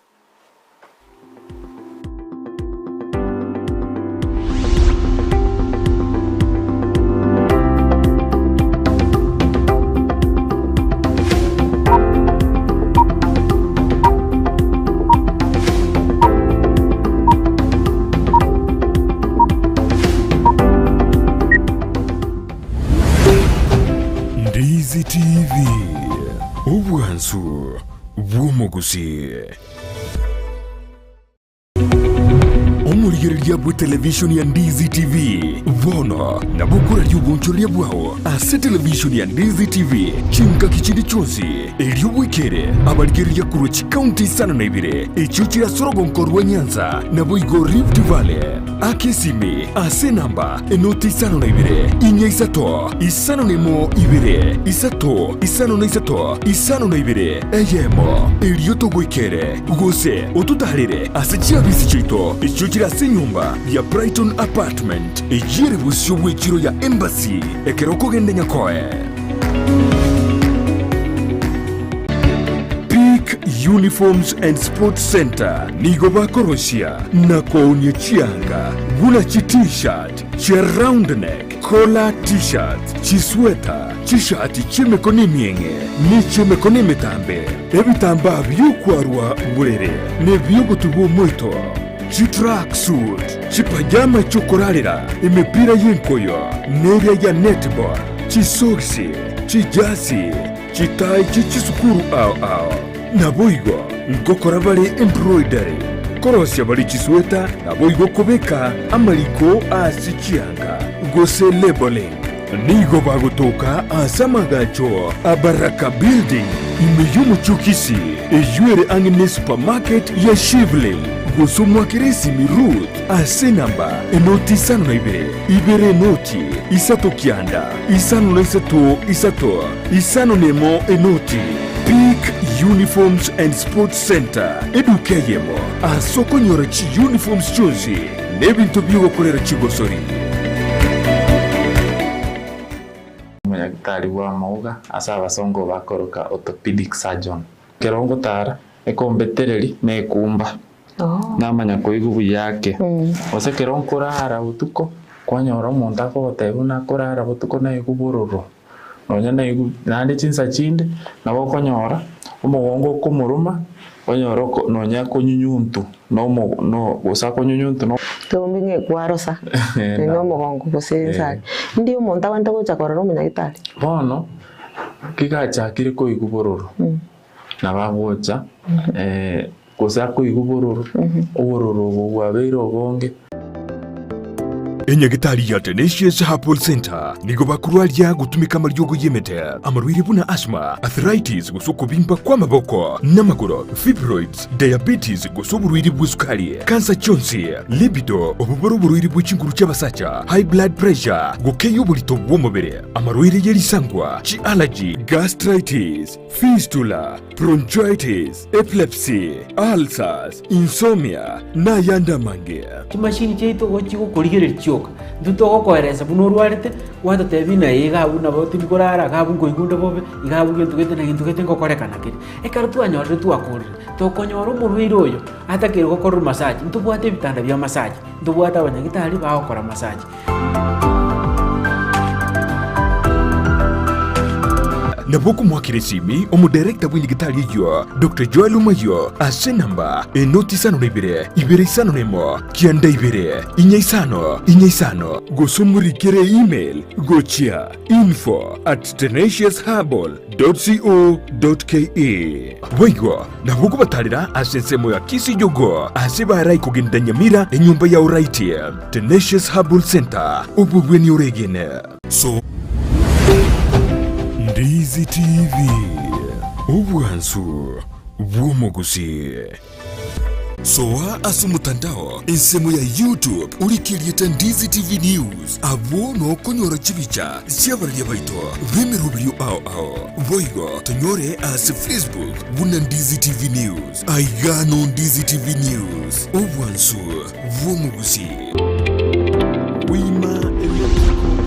Ndizi TV, obwansu bw'omogusii. Omorigereria bw'etelevishoni ya Ndizi TV bono nabo okoraria obonchoreria bwao ase televishoni ya Ndizi TV chingaki chinde chionsi, erio bwekere abarigereria korwa chikaunti isano na ibere echio chire ase orogonko rwa Nyanza naboigo Rift Valley. Aka esimi ase enamba enoti isano na ibere, inya isato, isano na emo ibere, isato, isano na isato, isano na ibere, eyemo, erio togoikere, gose ototaarere ase chiabisi chiaito echio chire ase enyomba ya Brighton Apartment, eyio ere bosio bw'echiro ya Embassy, ekero okogenda Nyakoe. Pick. Uniforms and Sports Centre nigo bakorosia na koonia chianga buna chi T-shirt, chia round neck, collar T-shirts, chisweta, chishati chi'emekono emieng'e ne chi'emekono emetambe, ebitambaa bi'okwarwa borere na ebi'ogotubwa omoito, chitracksuit, chipajama chi'okorarera, emepira y'enkoyo neria ya netball, chisogisi, chijasi, Chitai chie chisukuru ao ao. Naboigo ngokora bare embroidery, korosia bare chisweta, naboigo kobeka amariko ase chianga, gose labeling. Nigo bagotoka ase amagacho a Baraka Building, ime y'omochie o Kisii, eyio ere ang'e ne supermarket ya Shivling, gose omwakere esimi Ruth ase enamba enoti isano na ibere, ibere enoti, isato kianda, isano na isato isato. Isano nemo enoti, Peak Uniforms and Sports Centre, eduka eyemo ase okonyora chiuniforms chionsi na ebinto bi'ogokorera chigosori. Omonyagitari bw'amauga ase abasongo bakoroka orthopedic surgeon. Ekero ngotara, ekombetereri na ekumba, namanya koigwa buya ake. Gose ekero nkorara botuko, kwanyora omonto akogotebia buna akorara botuko naigwe bororo. Nonya naigwe naende chinsa chinde nabo okonyora omogongo okomoroma, onyore oko nonya akonyunyuntu na omo no gose akonyunyuntu no. Keumbi ng'a ekwarosa, nonya omogongo gose ensare. Ndi omonto abwenerete gocha korora omonyagitari? Bono, kigachakire koigwa bororo, nabo agocha gose akoigwa bororo, obororo obo bwabeire obonge. Enyagitari ya Tenacious Herbal Centre nigo bakorwaria gotumeka amariogo y'emete, amarwaire buna asthma, arthritis gose okobimba kw'amaboko n'amagoro, fibroids, diabetes gose oborwaire bw'esukari, kansa chionsi, libido, obobore oborwaire bwe chinguru chi'abasacha, high blood pressure, gokeyia oborito bw'omobere, amarwaire ye risangwa, chi'allergy, gastritis, fistula, bronchitis, epilepsy, ulcers, insomnia, na ayande amange. Chimashini chiaito igo chigokorigereria chioka, intwe togokoeresa buna orwarete, gwatotebia ng'a iga abwo nabo tindi korara, iga abwo nkoigwa onde bobe, iga abwo gento gete na gento gete ngokorekana kere. Ekero twanyorire twakorire, tokonyora omorwaire oyo atakeire gokorerwa massage, ntobwate ebitanda bia massage, ntobwate abanyagitari bagokora massage. Nabo okomoakera esimi omodirector bw'enyagitari eyio, Doctor Joel Omayio, ase enamba enoti isano na ibere, ibere isano na emo, kianda ibere, inya isano, inya isano, gose omorikere email gochia info at tenaciousherbal dot co dot ke. Boigo nabo okobatarera ase ensemo ya Kisii Jogoo ase barai kogenda Nyamira enyomba ya Oraiti. Tenacious Herbal Centre, obobweni oregene. So Ndizi TV, obwansu bw'omogusii. Soa ase omotandao ensemo ya YouTube orike erieta Ndizi TV News, abwo nokonyora chibicha chi'abararia baito b'emeroberio ao ao. Boigo tonyore ase Facebook buna Ndizi TV News. Aiga no Ndizi TV News, obwansu bw'omogusii. Wima Electricals.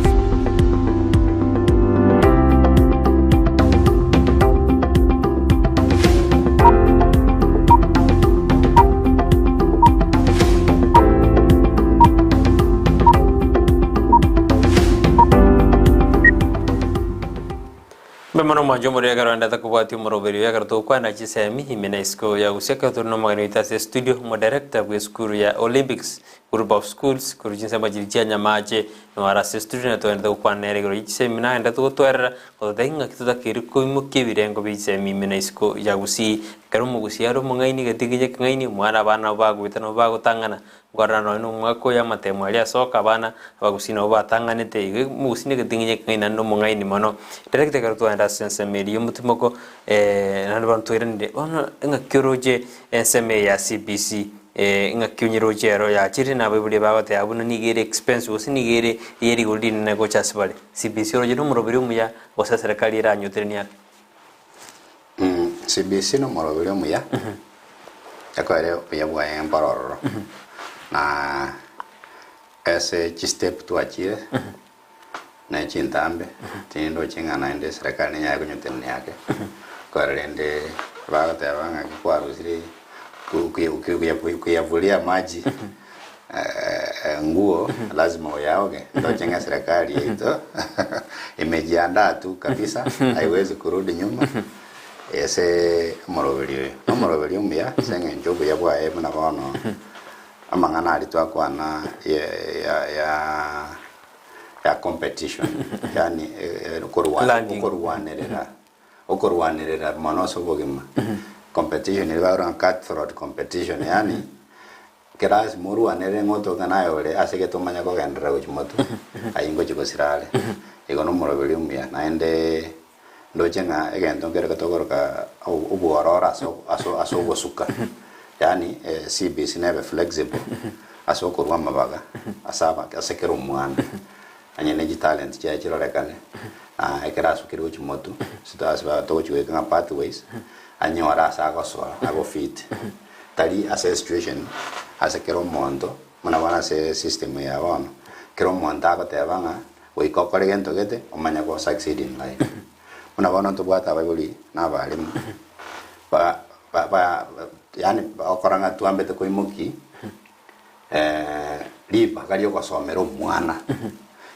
Mbe mono mwanche omorero ekero oendete kobwatia omoroberio oyo ekero togokwana chisemi ime na isiko ya gusii ekero tore nomogeni oito ase estudio omodirector bw'esukuru ya Olympics Group of Schools korwa chinsemo chiria chia Nyamache nore ase estudio na toendete gokwana nere igoro ye chisemi naendete gotwerera gototebia ng'aki totakeire koimokia ebirengo bie chisemi ime na isiko ya gusii. Ekero omogusii are omong'aini egetiga ekeng'aini omwana abana nabo bagoeta nabo bagotang'ana Nkorora nonya nomwaka oyo amatemo aria asoka abana abagusii nabo batang'anete igo omogusii negeting'inyi ekeng'aini naende nomong'aini mono. Director ekero twaenda ase ensemo eria yomotimoko naende bono twairanire bono eng'aki oroche ensemo eye ya CBC eng'aki onyeroche ero yachire na abaibori bagoteba buna nigo ere expensive gose nigo ere eye rigori rinene gocha ase bare. CBC oroche nomoroberi omuya gose eserekari eranyoteranie ake? CBC nomoroberi omuya, ekoere obuya bwaye mboro ororo, na ase chistep twachire, ne chintambe, tindoche ng'a naende eserekari nenyare konyotenenia ake, ekero rende. Bagoteba ng'a kwarusire kuyavulia maji nguo lazima uyaoge. Ndoche ng'a serikali yaito imejiandaa tu kabisa haiwezi kurudi nyuma ase omoroberi oyo. Na omoroberi omuya ase eng'encho obuya bwaye buna bono amang'ana aria twakwana ya ya ya competition yaani Learning. okorwanerera Okorwanerera mono ase obogima, competition eria barora ng'a cutthroat competition yaani kera ase morwanerere ng'a otoke naye ore ase egete omanye kogenderera gochia motwe, ayio ngochia gosira are. Igo na omoroberi omuya naende ndoche ng'a egento nkere tokoroka obwororo ase ase ase ogosuka yaani CBC nebe flexible ase okorwa amabaga ase aba ase kera omwana. Onye ne chitalent chiaye chirorekane, na ekero asukire gochia motwe, ase togochia goika ng'a pathways, anyore ase agosoa agofit. Tari ase esituation ase kera omonto, buna bono ase esystem eye ya bono, kera omonto agoteba ng'a goika okore gento gete omanye go succeed in life. Buna bono ntobwate abaibori na abalimu ba ba yaani bagokora ng'a twambete koimokia. ribaga ri'ogosomera omwana,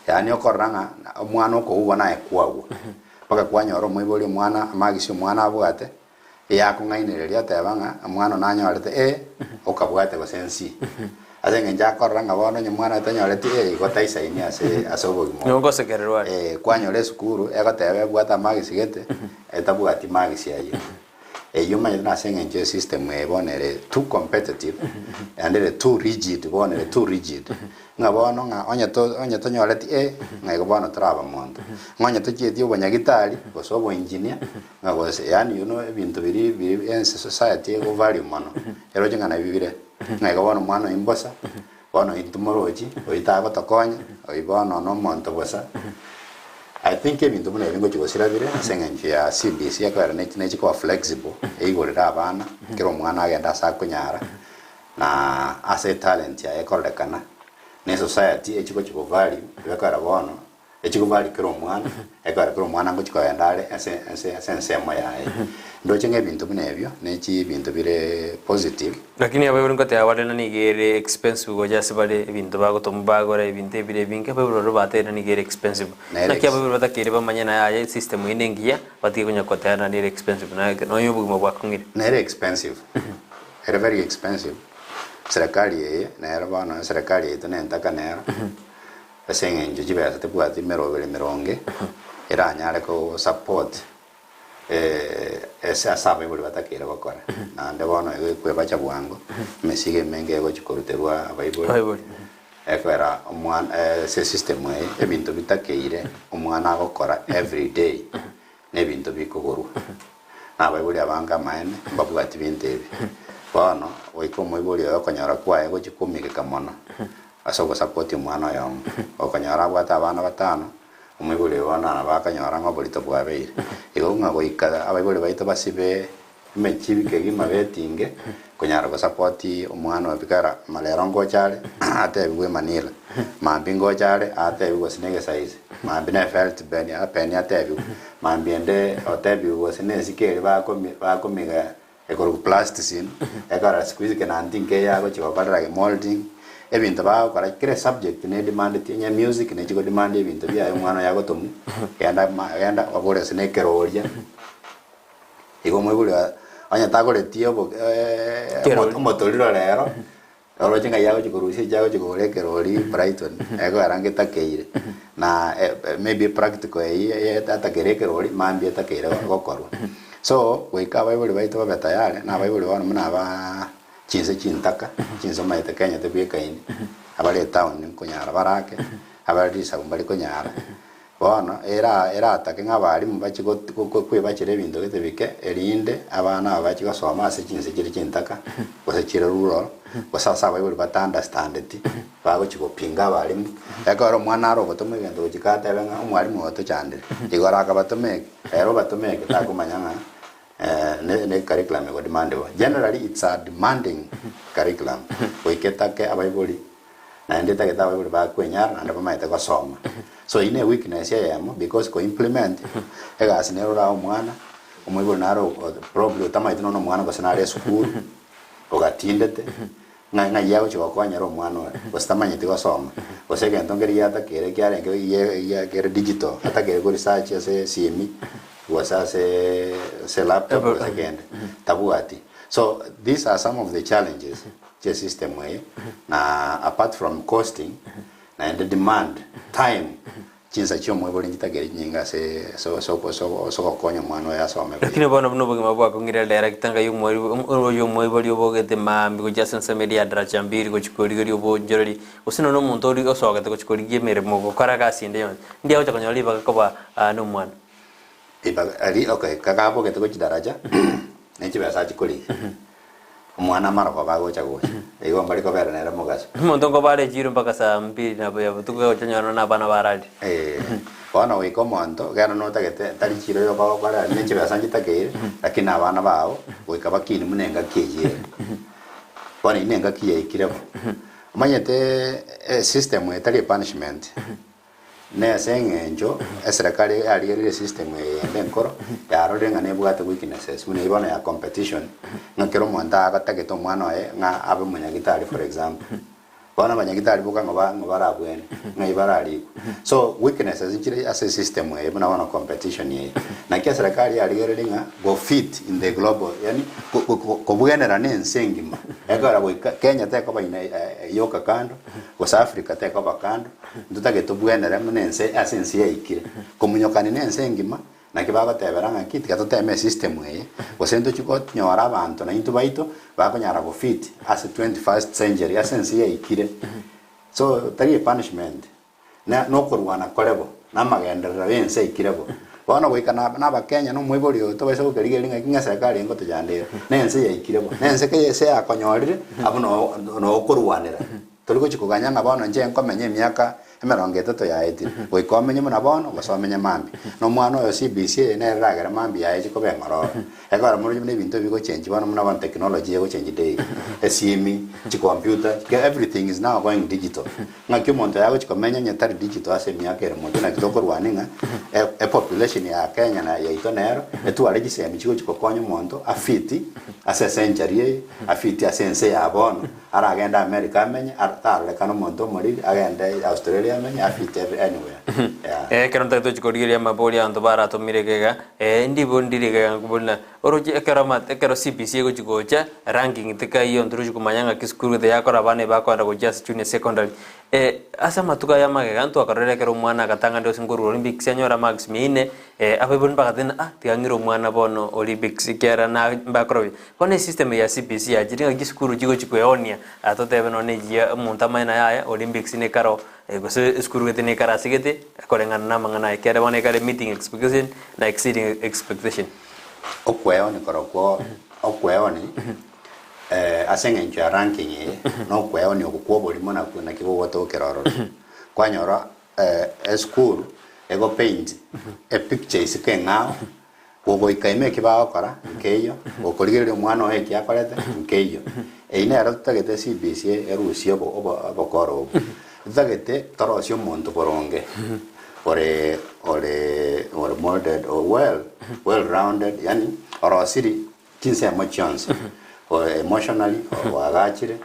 yaani okorora ng'a omwana okougwa naye kwagwa, mpaka kwanyora omoibori omwana amagisi omwana abwate, eyakong'ainereria oteba ng'a omwana one nanyorete A, okabwate gose C. Ase eng'encho akorora ng'a bono onye omwana oye tanyoreti A, igo taisaini ase ase obogima obo. Nigo ngosekererwa are. Eh, kwanyora esukuru egoteba ebwate amagisi gete, etabwati magisi ayio. Eyio omanyete nase eng'encho esystem eye bono ere too competitive naende ere too rigid bono ere too rigid ng'a bono ng'a onye to onye tonyoreti A ng'a igo bono toraba monto, ng'a onye tochieti obonyagitari gose oboengineer ng'a gose yaani you know ebinto biria biri ense society ego value mono eroche ng'a nabio bire ng'a igo bono omwana oyio mbosa, bono oyio ntomorochi, oyio tagotokonya, oyio bono na omonto bosa. I think ebinto buna ebi ngochia gosira bire ase eng'encho ya CBC ekogera ne nechi koba flexible, eigorere abana, kera omwana agende ase akonyara, na ase etalent yaye ekororekana, na esociety echi gochia go value, ebekogera bono, echi go value kera omwana, ekogera kera omwana ngochia kogenda are ase ase ase ensemo yaye. Ndoche ng'a ebinto buna ebio, nechi ebinto bire positive. Lakini abaibori ngoteba bare na nigo ere expensive gocha ase bare ebinto bagotomwa bagora ebinto ebire ebinge, abaibori baria bateire nigo ere expensive. Nere Naki ex. abaibori batakeire bamanye naye aye esystem eye nengiya, batige konya koteba naende ere expensive naye nonye obogima bwakong'ire. Nere expensive, ere very expensive, serikali eye nero bono eserekari yaito nentaka nero, ase eng'encho chibesa tebwati emeroberi emeronge, eranyare ko support Ase ase abaibori batakeire gokora, naende bono igo ekwebacha bwango, emesigo emenge egochia koruterwa abaibori, Abaibori. ekogera omwana ase esystem eye, ebinto bitakeire omwana agokora everyday, na ebinto bikogorwa. Na abaibori abange amaene, mbabwati binto ebi. Bono, goika omoibori oyo okonyora kwaye gochia komigeka mono, ase ogosapoti omwana oyomo, okonyora abwate abana batano, Omoibori oyo bono nabo akanyora ng'a oborito bwabeire. Igo ng'a goika abaibori baito basibe emechibi kegima betinge konyara gosapoti omwana oyo bikara rero ngocha are atebigwe emanila, mambia ngocha are atebigwe gose na egesaisi, mambia na efelt pen pen atebigwe, mambia ende otebigwe gose na esike eria bakomi bakomiga ekorokwa plasticine, ekero siku hizi kenanti nkeiyo agochia gokorera gemoulding, ebinto bagokora kera esubject ne demandeti onye music nechi godemand ebinto biaye omwana oyo agotomwa, genda ma genda obore ase na ekeroria, igo omoibori oye onye tagoretie obo Kerori. omotoriro rero, Oroche ng'ai agochia korusia echi agochia kogora ekerori Brighton, ekogera ngetakeire, na maybe epractical eyio etakeire ekerori mambia etakeire gokorwa. So, goika abaibori baito babe tayari, na abaibori bono buna abaa chinse chintaka, chinse omanyete Kenya tebwekaini, abare etown nkonyara barake, abare risabu mbari konyara. Bono era eratake ng'a abalimu bachie got kwebachera ebinto gete bike, erinde abana aba bachie gosoma ase chinse chire chintaka, gose chire rural, gose ase abaibori bata understandeti, bagochia gopinga abalimu. Ekero omwana are ogotomwa egento gochia kaa atebe ng'a omwalimu oyo otochandire, igoro akabatoma eke, ere obatoma eke takomanya ng'a ne ne curriculum egodemandigwa. Generally it's a demanding curriculum, goika etake abaibori Naende etagete abaibori bakwenyara naende bamaete gosoma. So eyio ne weakness eyemo because ko implement egasi nere orae omwana. Omoibori nare probably otamaeti nonya omwana gose nare esukuru, ogatindete, ng'a ng'ai agochia gokonyera omwana oye, gose tamanyeti gosoma, gose egento nkeri giatakeire kiarenge gie kere digital, atakeire ko research ase esimi, gose ase ase laptop gose kende, tabwati. So these are some of the challenges chia system eye, na apart from costing, naende demand, time, Chinsa chi'omoibori nchitagere chinyinge ase ase ogokonya omwana oye asome buya. Lakini bono buna obogima bwakong'ire director ngai oyomoibori obogete maambia gochia ase ensemo eria ya daraja mbili gochia korigeria obonchoreri gose nonya omonto oria osogete gochia korigia emeremo gokora egasi ende yonsi ndi agocha konyora ribaga koba nomwana. Ribaga ri okay kaka abogete gochia daraja ne chibesa achia korigia. Omwana amarogoba agocha gocha, igo mbari kobera nere mogaso. Omonto nkobare echiro mpaka saa mbili nabo ya botuko gocha onyore na abana bararire. Eh, bono goika omonto, ekero notagete tari chiro yoka ogokora ne chibesa nchitakeire, lakini abana bao goika bakini buna engaki eyio ere. Bono eyio nengaki yaikire bo. Omanyete esystem eye tari epunishment. Nese eng'encho eserekari yarigereire esystem eye yende enkoro, yarorire ng'a nebwate weaknesses buna eyio bono ya competition, ng'a kera omonto agatagete omwana oye ng'a abe omonyagitari for example. Bono abanyagitari boka ng'o ba ng'o barabwene, ng'ai bararikwe. So weaknesses nchire ase esystem eye buna bono competition eye. Naki eserekari yarigereire ng'a go fit in the global yaani ko- ko- kobwenera na ense engima, ekogera goika Kenya tekoba ina yoka kando, gose Africa tekoba kando, Ntotagete tobwenere buna ense ase ense yaikire. Komunyokani nense engima, naki bagotebera ng'aki tiga toteme esystem eye, gose ntochie konyora abanto naintwe baito bakonyara go fit ase 21st century ase ense yaikire. So tari epunishment, na nokorwana kore bo, na amagenderero ya ense aikire bo. Bono goika na nabakenya na omoibori oyo tobaisa gokerigereria ng'aki ng'a eserekari engotochanda ere, na ense yaikire bo, na ense keye ase yakonyorire, abwo noo noo okorwanera. Tori gochia koganya ng'a bono inche nkomenya emiaka emerongo etato yaetire, goika omenye buna bono, gose omenye mambia. Na omwana oyo CBC eye nere eragere mambia yaye eche koba eng'ororo. Ekero moroche buna ebinto ebi bigochenji bono buna bono technology egochenji daily, esimi, chicomputer, everything is now going digital. Ng'aki omonto oyo agochia komenya onye tari digital ase emiaka ere motwe naki tokorwania ng'a epopulation ya Kenya na yaito nero, etware chisemi chigochia gokonya omonto afit ase ecentury eye, afit ase ense ya bono. Aragende America amenye, tarorekana omonto omoriri, agende Australia amenye, afit every anywhere. Yeah. Ekero ntari tochi korigereria amabori abanto baratomire egega, ndibo ndire egega buna oroche ekero ama ekero CBC egochi gocha, ranking tikaiyo ntorochi komanya ng'aki esukuru gete yakora abana ebakoenda gochia ase junior secondary. Ase amatuko aya amagega ntwakarorire ekero omwana agatang'anire gose nkorwa Olympics anyore amarks mia ine, abaibori mbagateba ah tiga ng'ire omwana bono Olympics ekiagera na mbakora buya. Bono esystem ya CBC yachire ng'a chisukuru chigochi kweonia, totebe nonye echiya omonto amanye naye aye Olympics nekare oo, gose esukuru gete nekare ase gete, koreng'ana na amang'ana aya ekiagera bono ekare meeting expectation na exceeding expectation. Okweoni korokwo okweoni ase eng'encho ya ranking eye, na okweoni oko kwa oborimo nakwo naki gogotokera ororo. Kwanyora esukuru ego paint epicture isiko eng'ao, Gogoika ime eki bagokora nkeiyo, gokorigereria omwana oye eki akorete nkeiyo. Eyio nero totagete CBC erusie obo obo obokora obwo. Totagete torosie omonto boronge ore ore ore molded or well well rounded yaani orosiri chinsemo chionsi ore emotionally oagachire,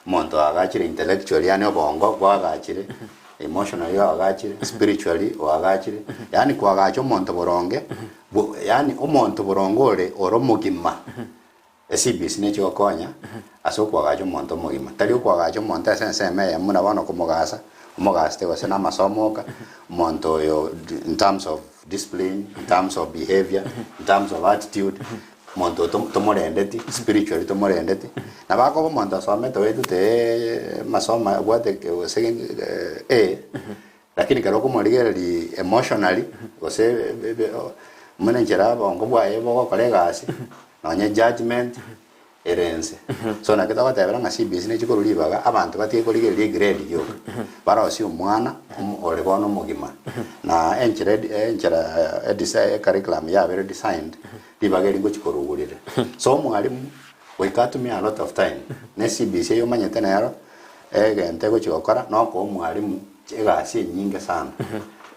omonto oagachire intellectually yaani obongo bwagachire. Emotionally oagachire, spiritually oagachire, yaani koagacha omonto boronge, bo yaani omonto boronge ore ore omogima, eCBC nechi gokonya ase okoagacha omonto omogima. Tari okoagacha omonto ase ensemo eyemo buna bono komogasa, omogasete gose na amasomo oka, omonto oyo in terms of discipline, in terms of behaviour, in terms of attitude, Omonto oyo tomorendeti, spiritually tomorendeti, nabo akoba omonto asomete oetete amasomo abwate gose A, lakini ekero okomorigereria emotionally, gose buna enchera obongo bwaye bogokora egasi, nonye judgement ere ense. So naki togotebera ng'a CBC nechi korwa ribaga, abanto batige korigereria egrade rioka, barosie omwana ore bono omogima, na enchera enchera ecurriculum yabere designed. Ribaga eri ngochia korugurire. So omwalimu goika atumie a lot of time ne CBC eyio omanyete nero egento egochia gokora nokoa omwalimu egasi enyinge sana.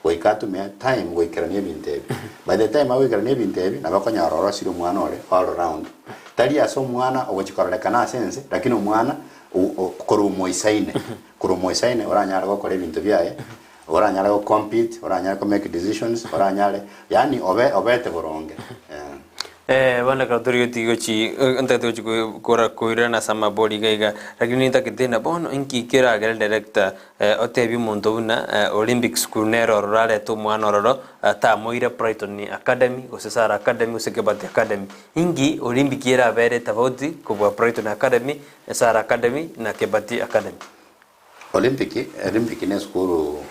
Goika atumie time goikerania ebinto ebi. By the time agoikerania ebinto ebi, nabo okonyora orosirie omwana ore all round. Tari ase omwana ogochia kororekana ase ense, lakini omwana korwa omoisaine, korwa omoisaine oranyare gokora ebinto biaye, oranyare go compete, oranyare ko make decisions, oranyare yaani obe obete boronge eh. Eh, bono ekero torigetie gochi ntagete gochi koi kora koirana ase amabori iga iga, lakini nintagete ng'a bono inki keragere director otebie omonto buna Olympic school nere ororo arete omwana ororo tamoira Brighton Academy gose Sarah Academy gose Kebati Academy. Inki Olympic erabere tofauti kobua Brighton Academy, Sarah Academy na Kebati Academy? Olympic, Olympic ne esukuru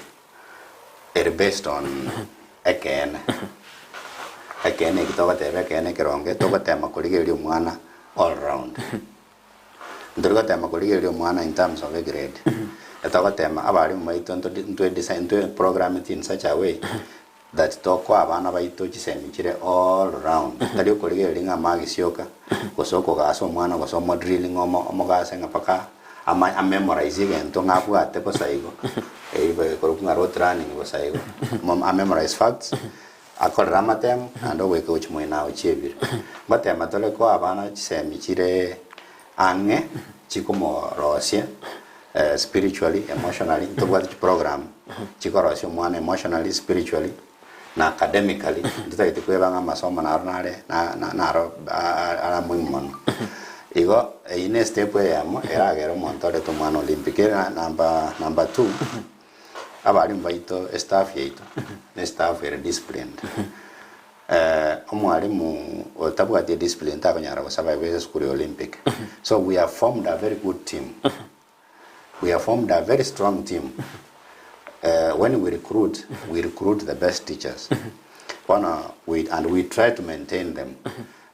ere based on ekeene, ekeene eki togoteba ekeene ekeronge, togotema korigereria omwana all round. Ntori gotema korigereria omwana in terms of a grade, etogotema abalimu baito ntodi ntwe design ntwe program it in such a way that tokoa abana baito chisemi chire all round, tari okorigereria ng'a marks yoka, gose okogasa omwana gose omo drill ng'a omo omogase ng'a mpaka ama amemorize egento ng'a abwate bosa igo, eywo ekorokwa ng'a rote learning bosa igo, mo amemorize facts, akorere amatemo, naende ogoika gochia moino agochia ebire. Ngotema tore koa abana chisemi chire ang'e chikomorosia spiritually, emotionally, ntobwate chiprogram chikorosia omwana emotionally, spiritually na academically, ntotagete kweba ng'a amasomo naro nare na- na- naro are muhimu mono. Igo eyio ne estep eyemo eragere omonto orete omwana Olympic. Ere number number two, abalimu baito estaff yaito, ne estaff ere disciplined. Omwalimu otabwati ediscipline takonyara go survive ase esukuru ya Olympic. So we have formed a very good team. We have formed a very strong team. When we recruit, we recruit the best teachers. Bono we, and we try to maintain them.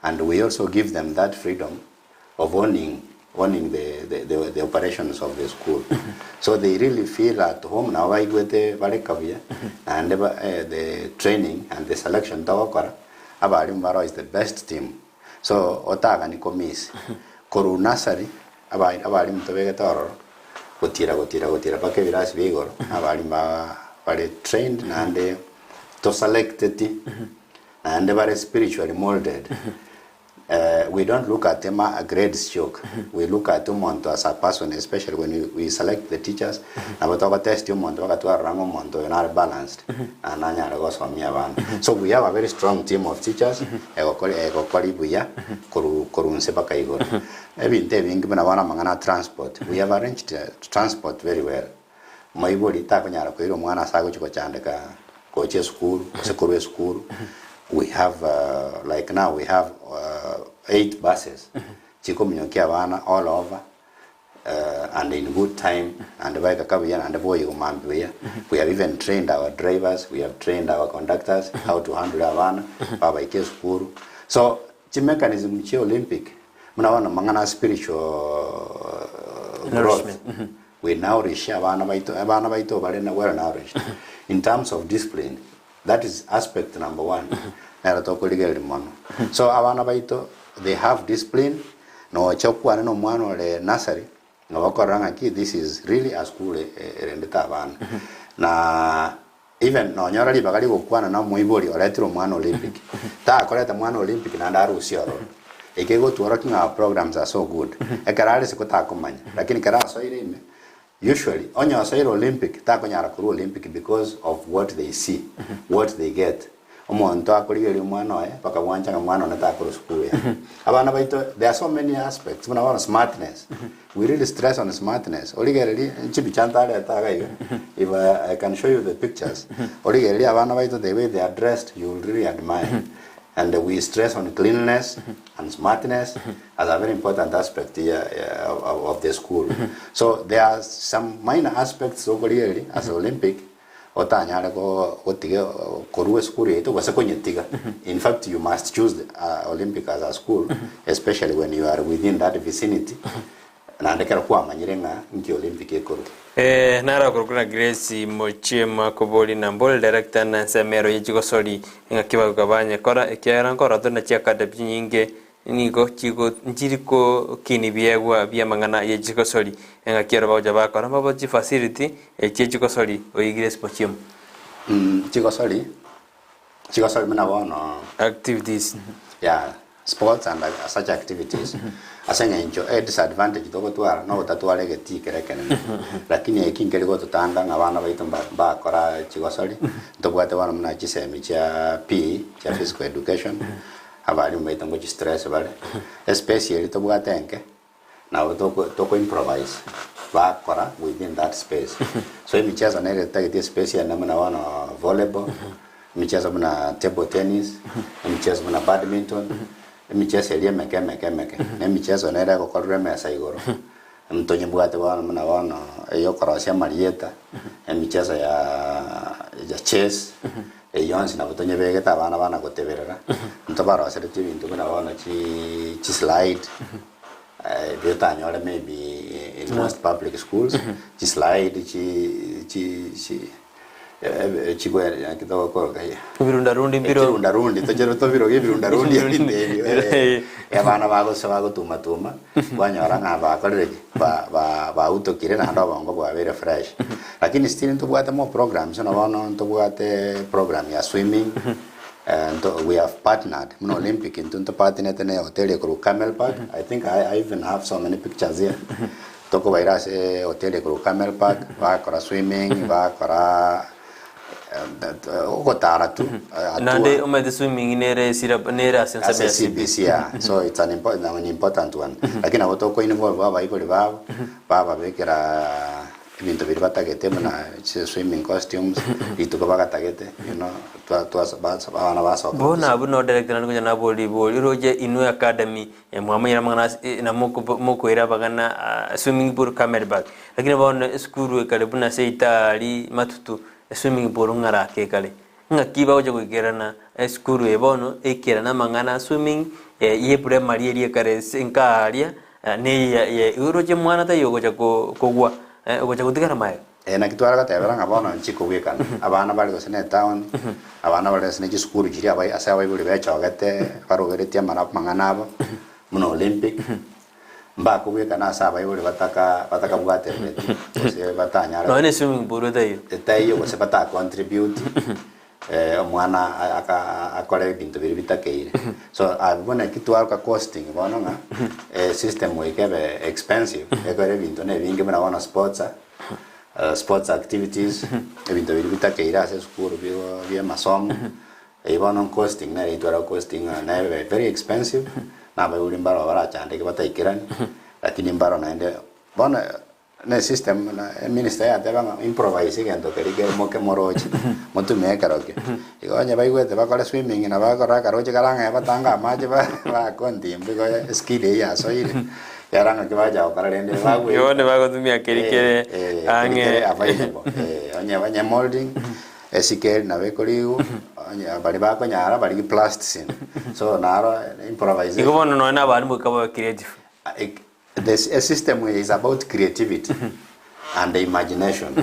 And we also give them that freedom of owning owning the, the, the, the operations of the school. So they really feel at home nabo baigwete bare kabuya naende ba, eh, the training and the selection togokora abarimu baro is the best team. So otagani komiss korwa nursery aba abarimu tobegete ororo gotira gotira gotira mpaka ebirasi bia igoro abarimu ba bare trained naende toselecteti naende bare spiritually molded. We don't look at ma grades chioka, we look at omonto as a person especially when we, we select the teachers, nabo togotest omonto mpaka twarora ng'a omonto oyo nare balanced na nanyare gosomia abana. So we have a very strong team of teachers egokori egokori buya korwa korwa inse mpaka igoro. Ebinto ebinge buna bono amang'ana a transport, we have arranged transport very well. Moibori takonyara koira omwana ase agochia gochandeka gocha esukuru gose korwa esukuru, we have like now we have eight buses chikominyokia abana all over and in good time naende baika buya naende boyigwa mambia buya. We have even trained our drivers, we have trained our conductors how to handle abana babaika esukuru. So chimechanism chia Olympic buna bono amang'ana a spiritual growth. Nourishment. We nourish abana baito, abana baito bare na well nourished in terms of discipline, that is aspect number one nero tokorigereria mono. So abana baito they have discipline, nocha okwane na omwana ore nursery, nabo okorora ng'aki this is really a school erendete abana. Na even nonyora ribaga rigokwana na omoibori oretire omwana Olympic, takoreta mwana Olympic naende arusie ororo. Eke egotworokia ng'a our programs are so good. Ekero are isiko takomanya, lakini ekero asoire ime, usually onye osoire Olympic takonyara korwa Olympic because of what they see, what they get. Omonto akorigereria omwana oye mpaka bwancha ng'a mwana one takorwa sukuru yaye. Abana baito there are so many aspects buna bono smartness, we really stress on smartness, origererie chibicha ntareta iga iga, if I can show you the pictures, origererie abana baito the way they are dressed you will really admire. And we stress on cleanliness and smartness as a very important aspect ya, ya, of, of the school. So there are some minor aspects okorigereria as Olympic otanyare go gotiga korwa esukuru yaito gose konyetiga. In fact you must choose the, uh, Olympic as a school especially when you are within that vicinity naende ekero kwamanyire ng'a nki Olympic ekorwa. Ee, naro akorokwa na Grace Mochiema kobori na mbore director na ensemo ero ye chigosori engaki bagoka banyekora ekiagera nkorora tore na chiacademy chinyinge nigo chigo nchiri kokini biegwa biamang'ana ye chigosori engaki ero bagocha bakora mbabo chifacility echie chigosori oyi Grace Mochiema. Chigosori, chigosori buna bono. Activities. Yeah, sports and such activities. Ase eng'encho e disadvantage togotwara nogotatwara egetii kere ekenene. Lakini eki nkeri gototanga ng'a abana baito mba mbakora chigosori, ntobwate bono buna chisemi chia PE, chia physical education, abalimu baito ngochistress bare, espace eria tobwate enke, Nabo toko toko improvise bakora within that space. So emicheso nere etagete espace ende buna bono volleyball, emicheso buna table tennis, emicheso buna badminton, emicheso eria emeke emeke emeke. Na emicheso nere egokorerwa emesa igoro, ntonyebwate bono buna bono eyokorosia amarieta, emicheso ya ya chess, eyio yonsi nabo tonyebegete abana bana goteberera, ntobaroseretie ebinto buna bono chi chislide. Ebi otanyore maybe in most public schools, chislide chi chi chi chigwe naki togokoroka iga. Ebirundarundi mbiro. Ekirundarundi tochire tobiroge ebirundarundi ebinto ebio eh. Abana bagose bagotuma tuma, kwanyora ng'a bakorire ki? Ba ba bautokire naende obongo bwabeire fresh. Lakini still ntobwate more programs buna bono ntobwate program ya swimming. And we have partnered buna Olympic intwe ntopartnete na ehoteli ekorwa Camel Park I think I, I even have so many pictures here tokobaira ase ehoteli ekorwa Camel Park bakora swimming bakora ogotara tu hatua Naende omanyete swimming nere esira nere ase ensemo ase ya CBC yeah so it's an important, an important one lakini nabo toko involve abaibori babo bababekera Ebinto biria batagete buna chi swimming costumes, rituko bagatagete, you know, twa twa bas abana basoka Bono gochia abwo no director naende ngocha nabore ribori, oroche inwe academy mwamanyire amang'ana ase na moko mokoira abang'ana swimming pool Camelback. Lakini bono esukuru ekare buna seito aria matutu, eswimming pool ng'arake ekare. Ng'aki bagocha goikerana esukuru eye bono eikerane amang'ana a swimming ye primary eria ekare ase nka aria neye ya oroche mwana taiyo ogocha kogwa ogocha gotigara magega. Ee, naki tware gotebera ng'a bono inche kobwekana abana bare gose ne etown, abana bare ase ne chisukuru chiria abai ase abaibori bechogete baroberetie amara amang'ana abo, buna Olympic, mbakobwekana ase abaibori bataka batakabwaterereti gose batanyare Nonya ne swimming pool etaiyo. etaiyo gose bata contribute omwana aka akore ebinto biria bitakeire. So abwo naki twaroka costing bono ng'a esystem goika ebe expensive ekero ebinto na ebinge buna bono sports sports activities ebinto biria bitakeire ase esukuru bigo bia amasomo. Eyio bono costing nere intware costing ng'a nebe very expensive, na abaibori mbaro barachandeke bataikerani, lakini mbaro naende bono ne system na eminister yateba ng'a improvise egento keria kere moke moroche, motumie ekerokio. Igo onye baigwete bakore swimming na bakora akaroche kare ang'e batange amache ba bakontimba igo eskill eyio yasoire, yara ng'aki bacha gokora rende Igo bono bagotumia keria kere keri ang'e. kere available, onye onye molding. Esike nabo ekorigwa, onye baria bakonyara barigie plasticine. So naro improvisation. Igo bono nonya na abana goika babe creative. The system is about creativity and imagination.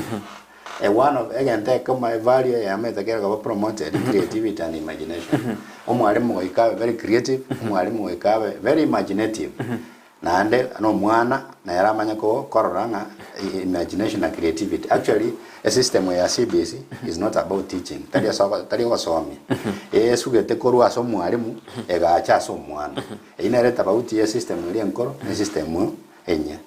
A one of egento ekemo evalue eyemo etakere koba promoted creativity and imagination. Omwalimu goika abe very creative, omwalimu goika abe very imaginative. Naende nomwana nere amanye korora ng'a imagination na creativity. Actually esystem ya CBC is not about teaching, tari ase tari ogosomia. Esugete korwa ase omwalimu egacha ase omwana. Eyio nere etabauti ye system eria enkoro na esystem enyia.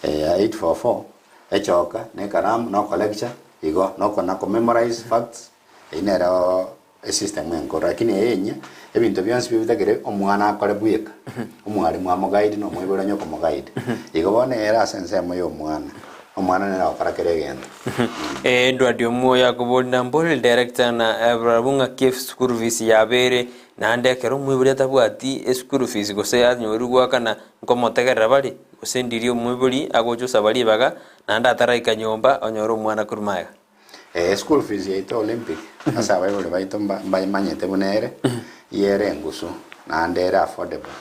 Ya 844 echoka na ekaramu na okolecture igo na oko na komemorize facts eyio nero. Esystem enkoro, lakini eye enyia, ebinto bionsi bibitagere omwana akore bweka, omwalimu amoguide na omoibori onye okomoguide. Igo bono ere ase ensemo ya omwana, omwana nere ogokora kera egento. Edward Omuoyo akoboria na mbore director na barabwo ng'aki eschool fees yabeire naende ekero omoibori atabwati eschool fees gose anyorire goakana nkomotegerera bare gose ndiria omoibori agocha osaba ribaga naende ataraika nyomba onyore omwana korwa magega. Ee, school fees yaito Olympic ase abaibori baito mbaimanyete buna ere, iga ere engusu naende ere affordable.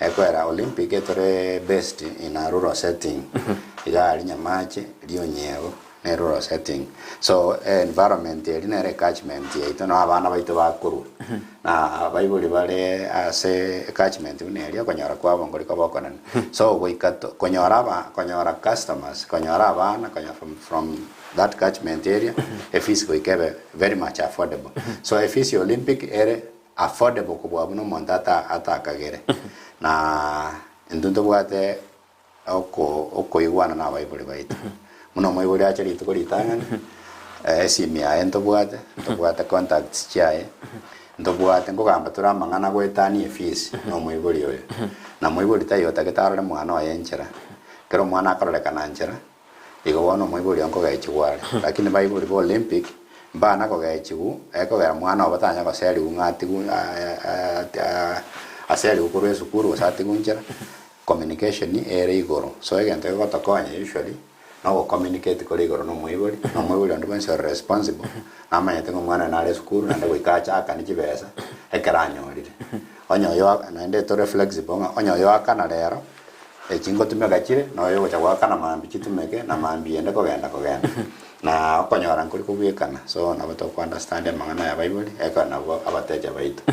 Ekoera Olympic etore based in a rural setting, iga aria Nyamache, Rionyego. Ne rural setting. So environment eria nere catchment yaito noo abana baito bakorwa. Na abaibori bare ase catchment buna eria okonyora kwabo nkori koba okonene. So goika to konyora aba konyora customers, konyora abana konya from from that catchment area, efees goika ebe very much affordable. So efees ya Olympic ere affordable kobua buna omonto ata atakagere. Na intwe ntobwate oko okoigwana na abaibori baito. Buna omoibori ache rituko ritang'ani, esimi yaye ntobwate, ntobwate contacts chiaye, ntobwate nkogamba tore amang'ana goetania efees na omoibori oyo. Na moibori taiyo otagete arore mwana oye nchera, ekero omwana akororekana nchera, igo bono omoibori oyo nkogechigwa are. Lakini baibori ba Olympic, mbana kogechigwa, ekogera mwana obo tanya goserigwa ng'a atigwe aserigwe korwa esukuru gose atigwe nchera. Communication ere igoro, so egento gegotokonya usually na ogo communicate kore igoro na omoibori, na omoibori onde bwensi ore responsible, namanyete ng'a omwana oye nare esukuru naende goika ache aakane chibesa ekero anyorire. Onye oyo naende tore flexible ng'a onye oyo oakana rero, echi ngotumeka chire, na oyo ogocha goakana mambia chitumeke, na mambia ende kogenda kogenda. Na okonyora nkori kobwekana, so nabo toko understand amang'ana aya abaibori, ekero nabwo abatecha baito.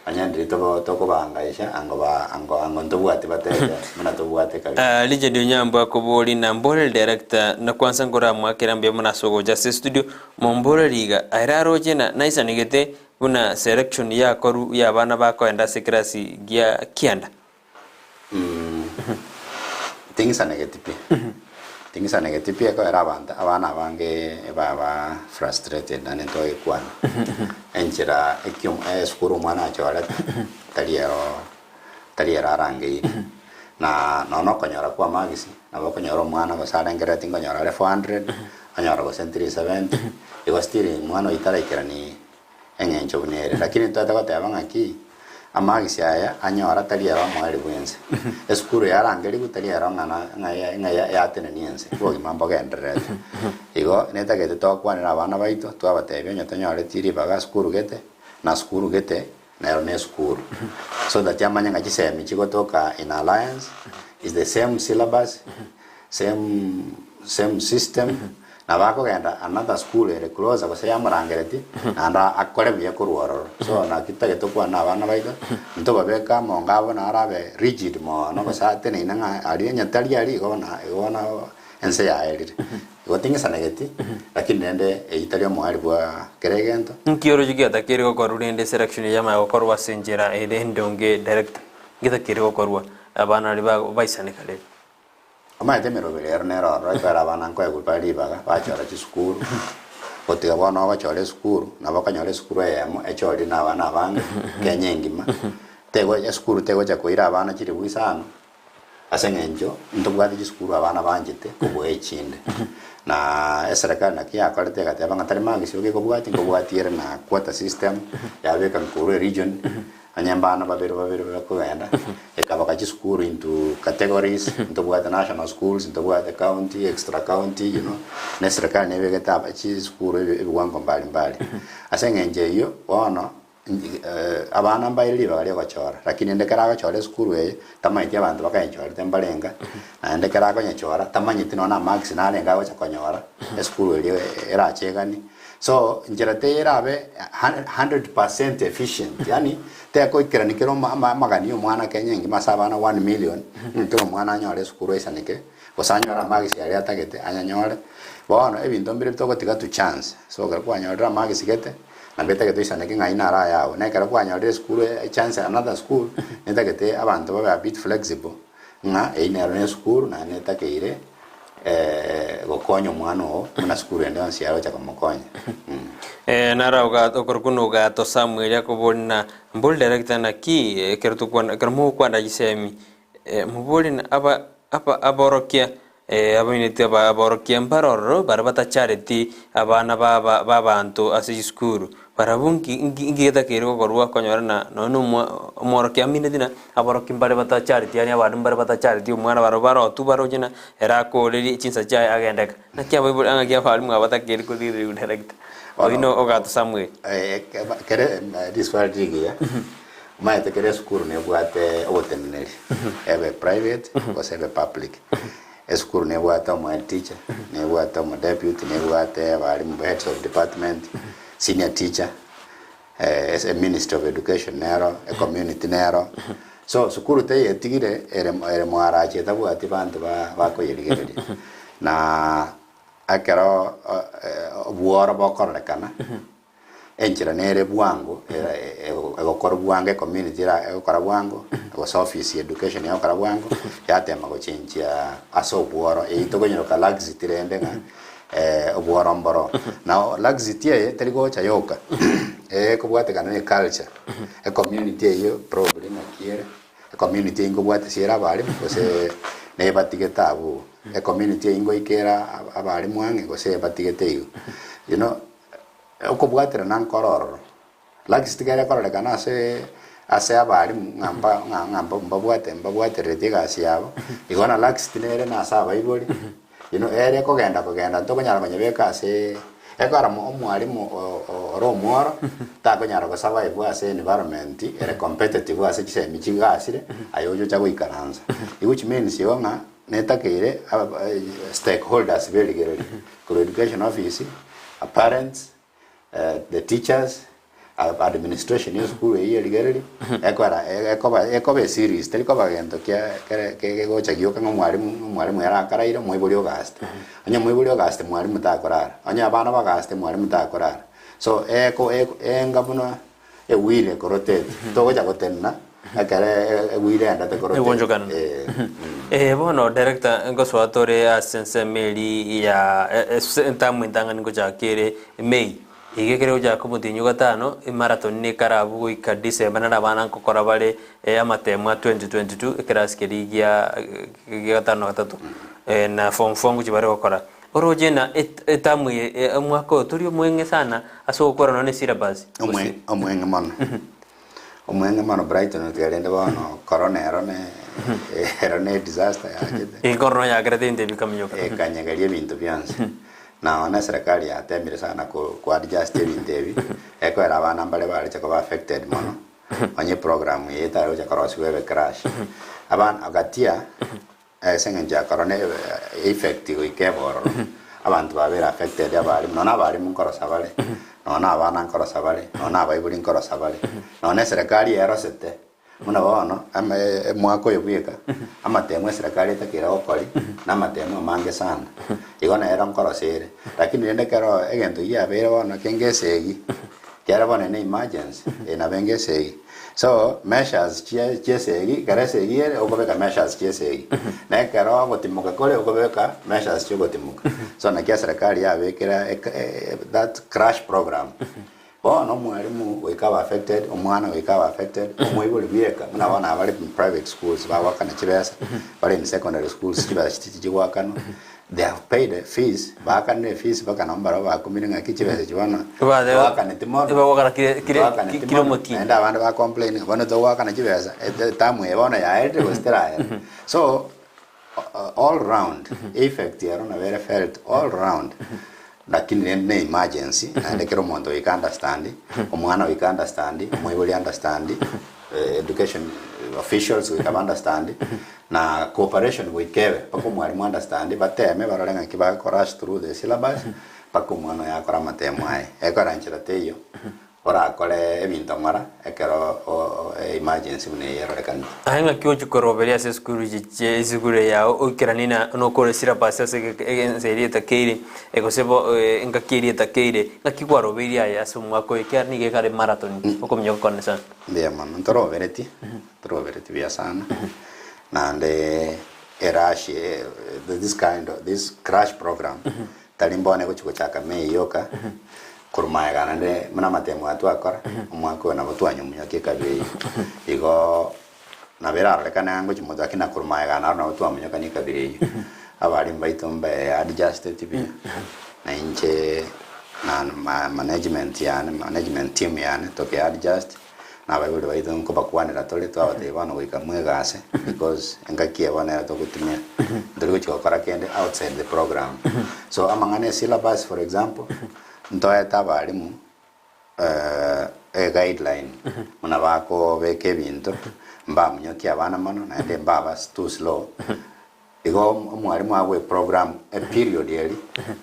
Onye ndiri tobo tokobaangaisha, ango ba ango ango ntobwati batecha buna tobwate kabisa. Richard Onyambu akobori na mboreri director na kwanza nkoramwakera mbuya mono ase ogocha ase estudio momboreri iga aye raroche na naisanegete buna selection yakoru ya abana bakoenda ase ekerasi gia kianda. Ting'isanegeti pi, ting'isanegeti pi ekogera abanto abana abange ebaba frustrated naende ntogekwana, enchera eki esukuru omwana achorete tari ero tari ero arangeire. Na nonya okonyora kwa marks, nabo okonyora omwana gose arengerereti nkonyora are 400, onyora gose 370, igo still omwana oyio taraikerani eng'encho buna ere. Lakini ntobwate goteba ng'aki, amagisi aya anyora tari ere omoerio bw'ense. Esukuru yarangerigwe tari ero ng'a ng'a ng'a yatenenia ense, obogima mbogendererete. Igo netagete tokwanere abana baito, twabatebia onye tonyoreti ribaga sukuru gete, na sukuru gete, nero ne esukuru. So that amanye ng'a chisemi chigotoka in alliance is the same syllabus, same same system, nabo akogenda another school ere closer gose yamorangeretie, naende akore buya korwa ororo. So naki totagete tokwane na abana baito, ntobabeke amonga abo naro abe rigid mono gose ateneine ng'a aria onye tari aria igo bono igo bono ense yaerire. Igo ting'isanegeti, lakini rende eyio tari omoerio bwa kera egento. Nki oroche giatakeire gokorwa rende selection eye yamanya gokorwa ase enchera ere endonge director? Ngetakeire gokorwa abana baria baisaneka rende? Omanyete emeroberi ero nere ororo ekero abana nkoegwa bare ribaga bachora chisukuru, gotiga bono ogochora esukuru, nabo okonyora esukuru eyemo echorire na abana abange Kenya engima, tego esukuru tegocha koira abana chilifu isano, ase eng'encho ntobwate chisukuru abana banchete kobua echinde. Na eserekari naki yakorete egateba ng'a tari marks oka ekobwatia, nkobwatia ere na quota system, yabeka nkorwa eregion. Onye mbana babere babere bakogenda, ekabaka chisukuru into categories, ntobwate national schools, ntobwate county, extra county, you know, na eserekari nebegete aba chisukuru ebi ebiwango mbali mbali. Ase eng'encho eyio, bono abana mbaire ribaga ria ogochora, lakini rende ekero agochora esukuru eye, tamanyeti abanto bakanyechoorete mbarenga, naende ekero akonyechora, tamanyeti nonya na amarks narenge agocha konyora, esukuru eria eracheganie. So nchera teiyo erabe 100% efficient, yaani tekoikerania kera amagani ya omwana Kenya engima ase abana 1 million, kera omwana anyore esukuru aisaneke, gose anyore amagisi aria atagete anyanyore. Bono ebinto mbire togotiga to chance, so ekero kwanyorire amagisi gete, nabo etagete oisaneke ng'a ayio naro ayago. Na ekero kwanyorire esukuru echance another school, netagete abanto babe a bit flexible, ng'a eyio nero na esukuru naende netakeire. gokonya omwana oo buna sukuru ende yonsi yarocha komokonya. Naro okorokwa nogato Samuel akoboria na mbori director naki ekero tokwana ekero mogokwana chisemi mobori na aba aba aborokia abamineti aba aborokia mbare ororo baria batachareti abana ba ba abanto ase chisukuru Barabwo nki nki nki getakeire gokorwa konyora na nonya na omwa omworokia amineti na aborokia mbare batachareti yaani abande mbare batachareti omwana barabwo barotwe baroche na ere akorerie chinsa chiaye agendeka. Naki abaibori ng'aki abalimu aba batakeire korigereria director? Oyio no ogato Samuel. Kere riswali rigiya, omanyete kera esukuru nebwate oboteneneri, ebe private gose ebe public. Esukuru nebwate omo head teacher, nebwate omo deputy, nebwate abalimu ba heads of department, senior teacher, ase ministry of education nero, ecommunity nero. So sukuru teyetigire ere ere mwarachi etabwati banto ba bakoyerigereria. Na ekero obworo bokororekana. Enchera nere bwango egokora bwango ecommunity era egokora bwango gose office ya education egokora bwango yatema gochenchia ase obworo eyio tokonyeroka laxity rende ng'a obworo mboro. Na laxity eye teri gocha yoka ekobwatekana na eculture ecommunity eyio probably naki ere ecommunity eyio nkobwatesia ere abalimu gose nebatigete abwo ecommunity eyio ngoika ere abalimu ang'e gose ebatigete igo you know. Okobwaterana nkore ororo. Lakisi tigere kororekana ase ase abalimu ng'a mba ng'a ng'a mbabwate mbabwaterereti egasi yabo, igo na laxity nere na ase abaibori, you know ere ekogenda kogenda ntokonyara konyebeka ase ekero omwalimu o- o- ore omworo, takonyara go survive ase environment ere competitive ase chisemi chigasire, aye oche ocha goikaransa. Which means igo ng'a netakeire aba stakeholders berigereria. Korwa education office, parents, the teachers, administration ya esukuru eyio erigereria, ekora ekoba ekoba eseries teri koba gento kia kere kegocha gioka ng'a omwalimu omwalimu ere akaraire omoibori ogaste. Onye omoibori ogaste mwalimu takorara, onye abana bagaste mwalimu takorara. So eko eko enga buna Ewheel ekorotate, togocha gotenena ekero ewheel ende tekorotate. Egonchokana. Eh, mm. Eh, bono director ngosoa tore ase ensemo eri ya etamu entang'ani ngochaka ere May. Iga ekere gochaka omotienyi o gatano, emarathon nekare abwo goika December naro abana nkokora bare amatemo a 2022 ekerasi keria gia gia gatano na gatato. Na form four ngochia bare gokora. Oroche ng'a etamu eye omwaka oyo tori omweng'e sana ase ogokora nonya ne syllabus gose. Omweng'e mono, omweng'e mono Brighton tiga rende bono corona ero ne ero ne disaster yachete. Eye corona yakerete ebinto ebi bikaminyoka. Ekanyegeria ebinto bionsi. Na one eserekari yatemire sana ko adjust ebinto ebi, ekoera abana mbare bareche koba affected mono, onye eprogram eye etari gocha korosiwa ebe crash. Abana gatia. Ase engencho ya korona effect goika ebe ororo, abanto babeire affected abalimu, nonya abalimu nkorosa bare, nonya abana nkorosa bare, nonya abaibori nkorosa bare, nonya eserekari erosete, buna bono ama omwaka oyo bweka, amatemo eserekari etakeire gokori, na amatemo amange sana, igo nero nkorosa ere. Lakini rende ekero egento giabeire bono kenge esegi, Kiagera bono ere ne emergency, eye nabo enga esegi. So, measures chie chiesegi, ekero esegi ere, okobeka measures chiesegi. Na ekero ogotimoka kore, okobeka measures chiogotimoka. So naki eserekari yabekera eka that crash program. Bono omwalimu goika abe affected, omwana goika abe affected, omoibori bweka, buna bono abare in private schools bagoakana chibesa, bare in secondary schools chibesa chigoakanwa. They have paid a fees, baakanire efees mpaka nabo mbarabwo bakumire ng'aki chibesa echi bono twakaneti mono, Ebagokora kire kire twakaneti kire mono, omotienyi. naende abande ba complain ng'a bono togoakana chibesa etamu eye bono yaerire gose teraera. So all round effect ero nabo ere felt all round, lakini rende ne emergency naende kera omonto goika understand, omwana goika understand, omoibori understand, education officials goika ba understand, Na cooperation goika ebe mpaka omwalimu understand bateme barore ng'aki ba rush through the syllabus mpaka omwana oyo akore amatemo aye. Ekero enchera teiyo orakore ebinto ng'ora ekero emergency buna eye erorekanete. Aye ng'aki ochia koroberia ase esukuru echi chie esukuru eye yao oikeranie na nokore syllabus ase ense eria etakeire gose bo engaki eria etakeire ng'aki kwarobeirie aye ase omwaka oyo ekiagera nigo ekare marathon okominyoka kwane sana. Mbuya mono ntoroberetie. Torobereti buya sana, naende erush this kind of this crash program tari mbono egochi gochaka May yoka, korwa magega naende buna amatemo aya twakora, omwaka oyo nabo twanywa ekabi eyio. Igo nabo erarorekane ng'a ngochi moto lakini na korwa magega naro nabo twamonyokania ekabira eyio. Abalimu baito mbe adjusted buya, na inche na management yane management team yane toke adjust. Na abaibori baito nkobakwanera tore, twabatebia bono goika mwegase, because engaki eye bono ero togotumia, ntori gochia gokora kende outside the program. So amang'ana e syllabus for example, ntoete abalimu e guideline buna bakobeka ebinto, mbamonyokie abana mono, naende mbaba too slow. Igo omwalimu agoe program eperiod eri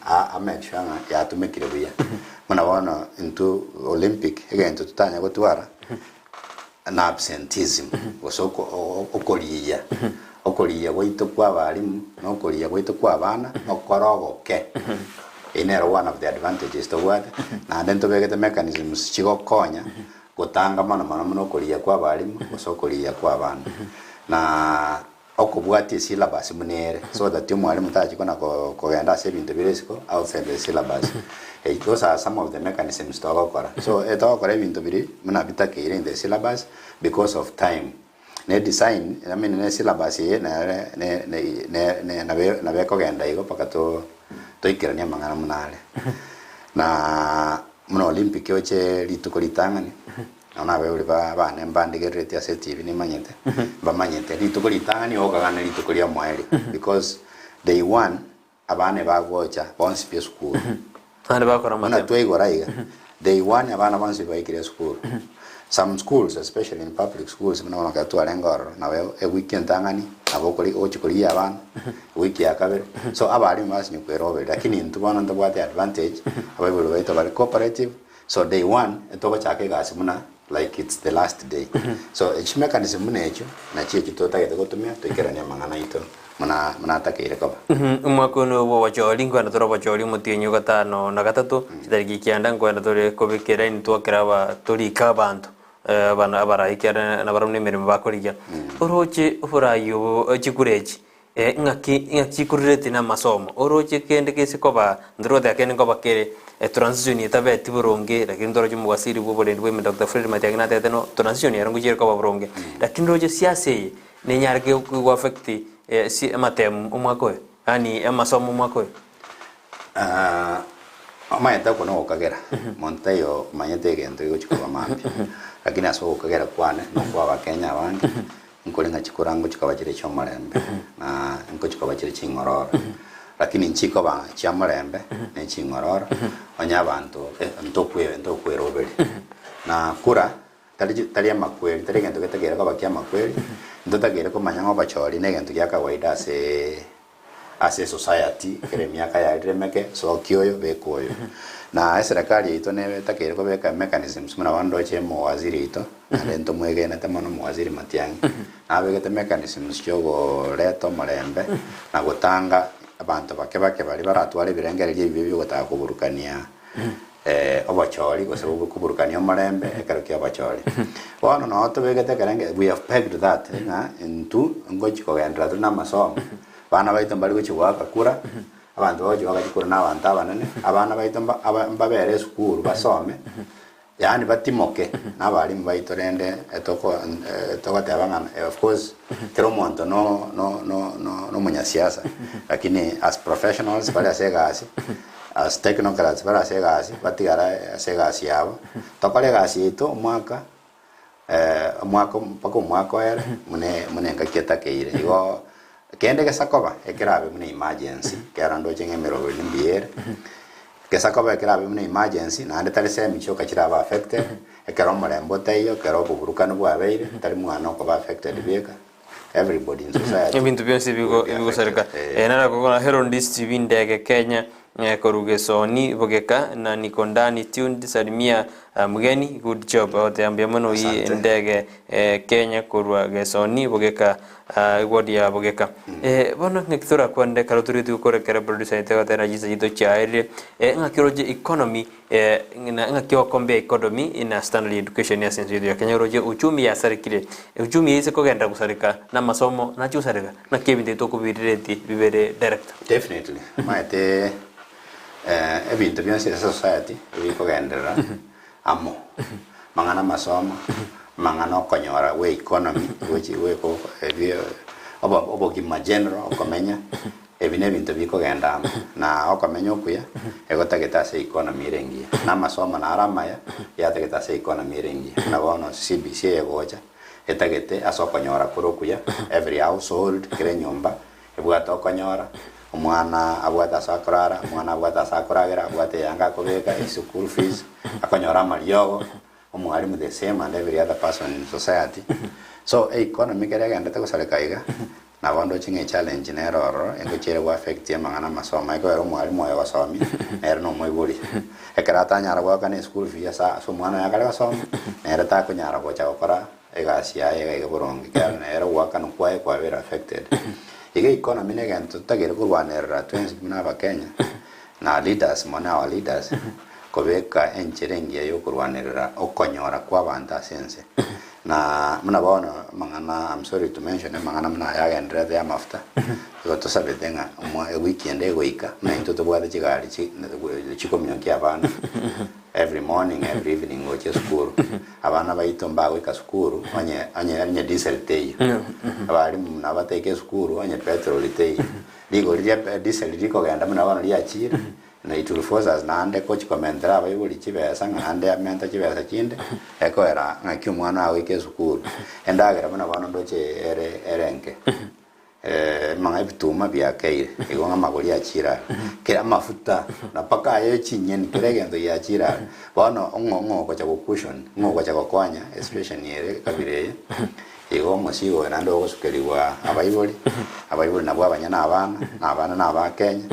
a make sure ng'a yatumekire buya. Buna bono intwe Olympic egento totanya gotwara na absenteeism gose okoriiyia. Okoriiyia gwaito kwa abalimu na okoriiyia gwaito kwa abana nokore ogoke. Eyio nero one of the advantages tobwate, naende ntobegete mechanisms chigokonya gotanga mono mono buna okoriiyia kwa abalimu gose okoriiyia kwa abana. Na okobwatia esyllabus buna ere so that omwalimu tachi kona kogenda ase ebinto bire isiko outside the syllabus. Those are some of the mechanisms togokora. So etogokora ebinto biria buna bitakeire in the syllabus because of time. Ne design I mean ne syllabus eye nere ne ne ne nabo nabo ekogenda igo mpaka to toikeranie amang'ana buna are. Na buna Olympic oche rituko ritang'ani. Nabo nabaibori ba abane mbandigereretie ase etibi nimanyete, mbamanyete rituko ritang'ani ogokagana rituko ri'omoerio because day one abana ebagocha bonsi pi esukuru. Naende bakora Buna amatemo. twaigora iga, day one abana bonsi baikire esukuru. Some schools especially in public schools buna bono ekero twarenge ororo nabo ewiki entang'ani nabo okori ogochia korigia abana, ewiki ya kabere, so abalimu basinye kweroberia lakini intwe bono ntobwate advantage, abaibori baito bare cooperative. So day one etogochaka egasi buna like it's the last day. So echimechanism buna echio nachio echio totagete gotumia toikeranie amang'ana aito buna buna atakeire koba. Omwaka one bwa obochori, nkoenda tore obochori omotienyi o gatano na gatato, chitariki kianda nkoenda tore kobeka eraini twakera aba torike abanto abana abarai ekiagera nabarabwo nemeremo bakorigia. Oroche oborai obo chikura echi Ng'aki ng'aki chikurereti namasomo? Oroche kende gese koba, ntorogoteba kende nkoba kere etransition etabeti boronge, lakini ntoroche omowaziri bwa oborendi bwa ime Doctor Fred Matiang'i natebete no transition ero ngochia ere koba boronge. Lakini roche siasa eye, nenyare ke go affect si amatemu omwaka oyo, yaani amasomo omwaka oyo. Omanyete okwo nogokagera, monto taiyo omanyete egento gegochia koba mambia, lakini ase ogokagera kwane na okwa abakenya abange, Nkore ng'a chikorango chikaba chire chi'omorembe, na inko chikoba chire ching'ororo, lakini nchikoba chi'omorembe ne ching'ororo, onye abanto ntokwe ntokweroberia. Na kura tari chi tari amakweri, tari egento getakeire koba ki'amakweri, ntotakeire komanya ng'a obochori na egento gia kawaida aseee. ase esociety ekero emiaka yarire emeke, sokia oyo beka oyo. Na eserekari yaito nebe etakeire kobeka mechanisms buna bono ndoche omowaziri oito, naende ntomwegenete mono omowaziri Matiang'i, nabegete mechanisms chiogoreta omorembe na gotanga abanto bake bake baria baratware ebirengererio ebibe biogotaka koburukania obochori gose koburukania omorembe ekero kia obochori. Bono noo tobegete ekerenge we have pegged that ng'a intwe ngochi kogenderera tore na amasomo, abana baito mbari gochia goaka kura, abanto bagochia goaka chikura na abanto abanene, abana baito mba aba mbabere esukuru basome, yaani batimoke na abalimu baito rende etoko togoteba ng'a of course kera omonto no no no no omonyasiasa lakini as professionals bare ase egasi. As technocrats bare ase egasi, batigare ase egasi yabo, tokore egasi yaito omwaka omwaka mpaka omwaka oere buna buna engaki etakeire. Igo kende gesa koba ekerabe buna emergency, ekero ndoche ng'a emeroberi mbuya ere, gesa koba ekerabe buna emergency naende tari semi chioka chirabe affected, ekero omorembe otaiyo, ekero oboburukani bwabeire, tari mwana okoba affected bieka. Everybody in society Ebinto bionsi will be bigosareka. affected. Eh. Nara kogora Herondis TV Ndege Kenya korwa Gesoni Bogeka na Niko Ndani Tuned Salimia Mgeni good job agotea mbuya mono oyio Asante. Ndege Kenya korwa Gesoni Bogeka eward ya Bogeka. Bono ng'aki torakwane ekero toria gokorekera producer aito agotera chinsa chiaito chiaerire ng'aki oroche economy Ng'aki okombea economy na standard education ase ense yaito ya Kenya oroche uchumi yasarekire, uchumi eise kogenderera gosareka na amasomo nache gosareka, naki ebinto ebi tokobirereti bibere director. Definitely, omanyete ebinto bionsi ase society ebikogenderera amo, amang'ana amasomo, amang'ana okonyora gwe economy, gochi gwe ebio obogima general okomenya. Ebi nebinto bikogenda amo, na okomenya okuya egotagete ase economy ere engiya, na amasomo naro amaya yatagete ase economy ere engiya. Buna bono CBC eye egocha etagete ase okonyora kore okuya, every household, kera enyomba ebwate okonyora, omwana abwate ase akorara, omwana abwate ase akoragera, abwate eyanga akobeka, eschool fees, akonyora amariogo, omwalimu the same and every other person in society. So economy ekero egendete gosareka iga. Nabo ndoche ng'a echallenge nere ororo egochiere go affect amang'ana amasomo ekogera omwalimu oyo ogosomia nere na omoibori. Ekero atanyara goakana eschool fee ase ase omwana oye akare gosoma, nere takonyara gocha gokora egasi yaye iga iga boronge ekiagera nere ogoakanwa kwaye kwabeire affected. Iga economy na egento totagere korwanerera twensi buna abakenya na leaders mono our leaders kobeka enchera engiya ya okorwanerera okonyora kwa abanto ase ense. Na buna bono amang'ana I'm sorry to mention amang'ana buna aya agendererete ya amafuta, igo tosabete ng'a omwa ewiki ende egoika buna intwe tobwate chigari chi chikominyokia abana every morning every evening gochia esukuru, abana baito mbagoika sukuru onye onye onye diesel teiyo, abalimu nabataika esukuru onye petrol teiyo, rigori ria pe diesel rikogenda buna bono riachire. Na it will force us naende gochi komentera abaibori chibesa ng'a naende amente chibesa chinde, ekoera ng'aki omwana agoika esukuru. Endagera buna bono ndoche ere ere enke, amang'a ebituma biakeire, igo ng'a amagori achire are, kera amafuta, na mpaka aye chinyeni, kera egento giachire are. Bono ng'o ng'o ogocha go cushion, ng'o ogocha gokonya esituation ere kabira eye, igo omosigo oyo naende ogosukerigwa abaibori, abaibori nabwo abanyene abana, na abana na abakenya.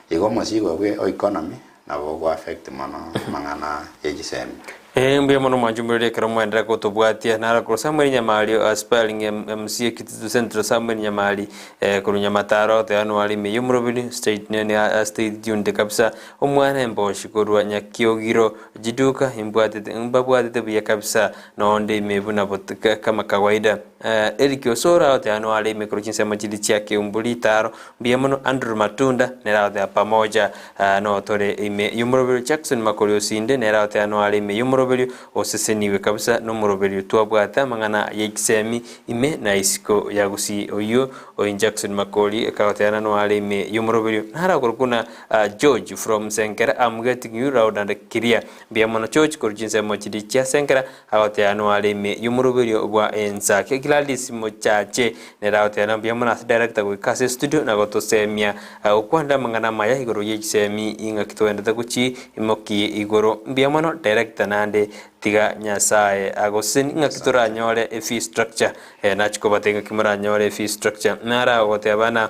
Igo omosigo bwe oeconomy nabo ogo affect mono amang'ana ye chisemi. Ee, mbuya mono mwanche omoreri ekero mwaenderera gotobwatia. Nara korwa Samuel Nyamari o aspiring MC Kitutu Central Samuel Nyamari eh, korwa Nyamataro agoteba nware ime y'omoroberi stay, ne, ne, stay tuned kabisa. Omwana emboshi korwa Nyakiogiro Jiduka imbwatete mbabwatete buya kabisa nonde ime buna bot, kama kawaida. Eric Osoro agoteba noare ime korwa chinsemo chiria chia Keumbu Ritaro, mbuya mono Andrew Matunda nere agoteba pamoja notore ime y'omoroberio Jackson Makori Osinde nere agoteba noare ime y'omoroberio oseseniwe kabisa nomoroberio twabwate amang'ana ye chisemi ime na isiko ya Gusii oyio oin Jackson Makori ekagoteba noare ime y'omoroberio naro akorokwa buna George from Senkera am getting you loud and clear mbuya mono George korwa chinsemo chiria chia Senkera Agoteeba noare ime y'omoroberio bwa ensake. Gladys Mochache nere agoteeba mbuya mono ase director goika ase estudio na gotosemia gokwanera amang'ana amaya igoro ye chisemi ing'aki toendete gochi imoki igoro. Mbuya mono director naende tiga Nyasaye agoseseni ing'aki toranyore e fee structure nachi kobatebia ing'aki moranyore e fee structure. Naro agoteba na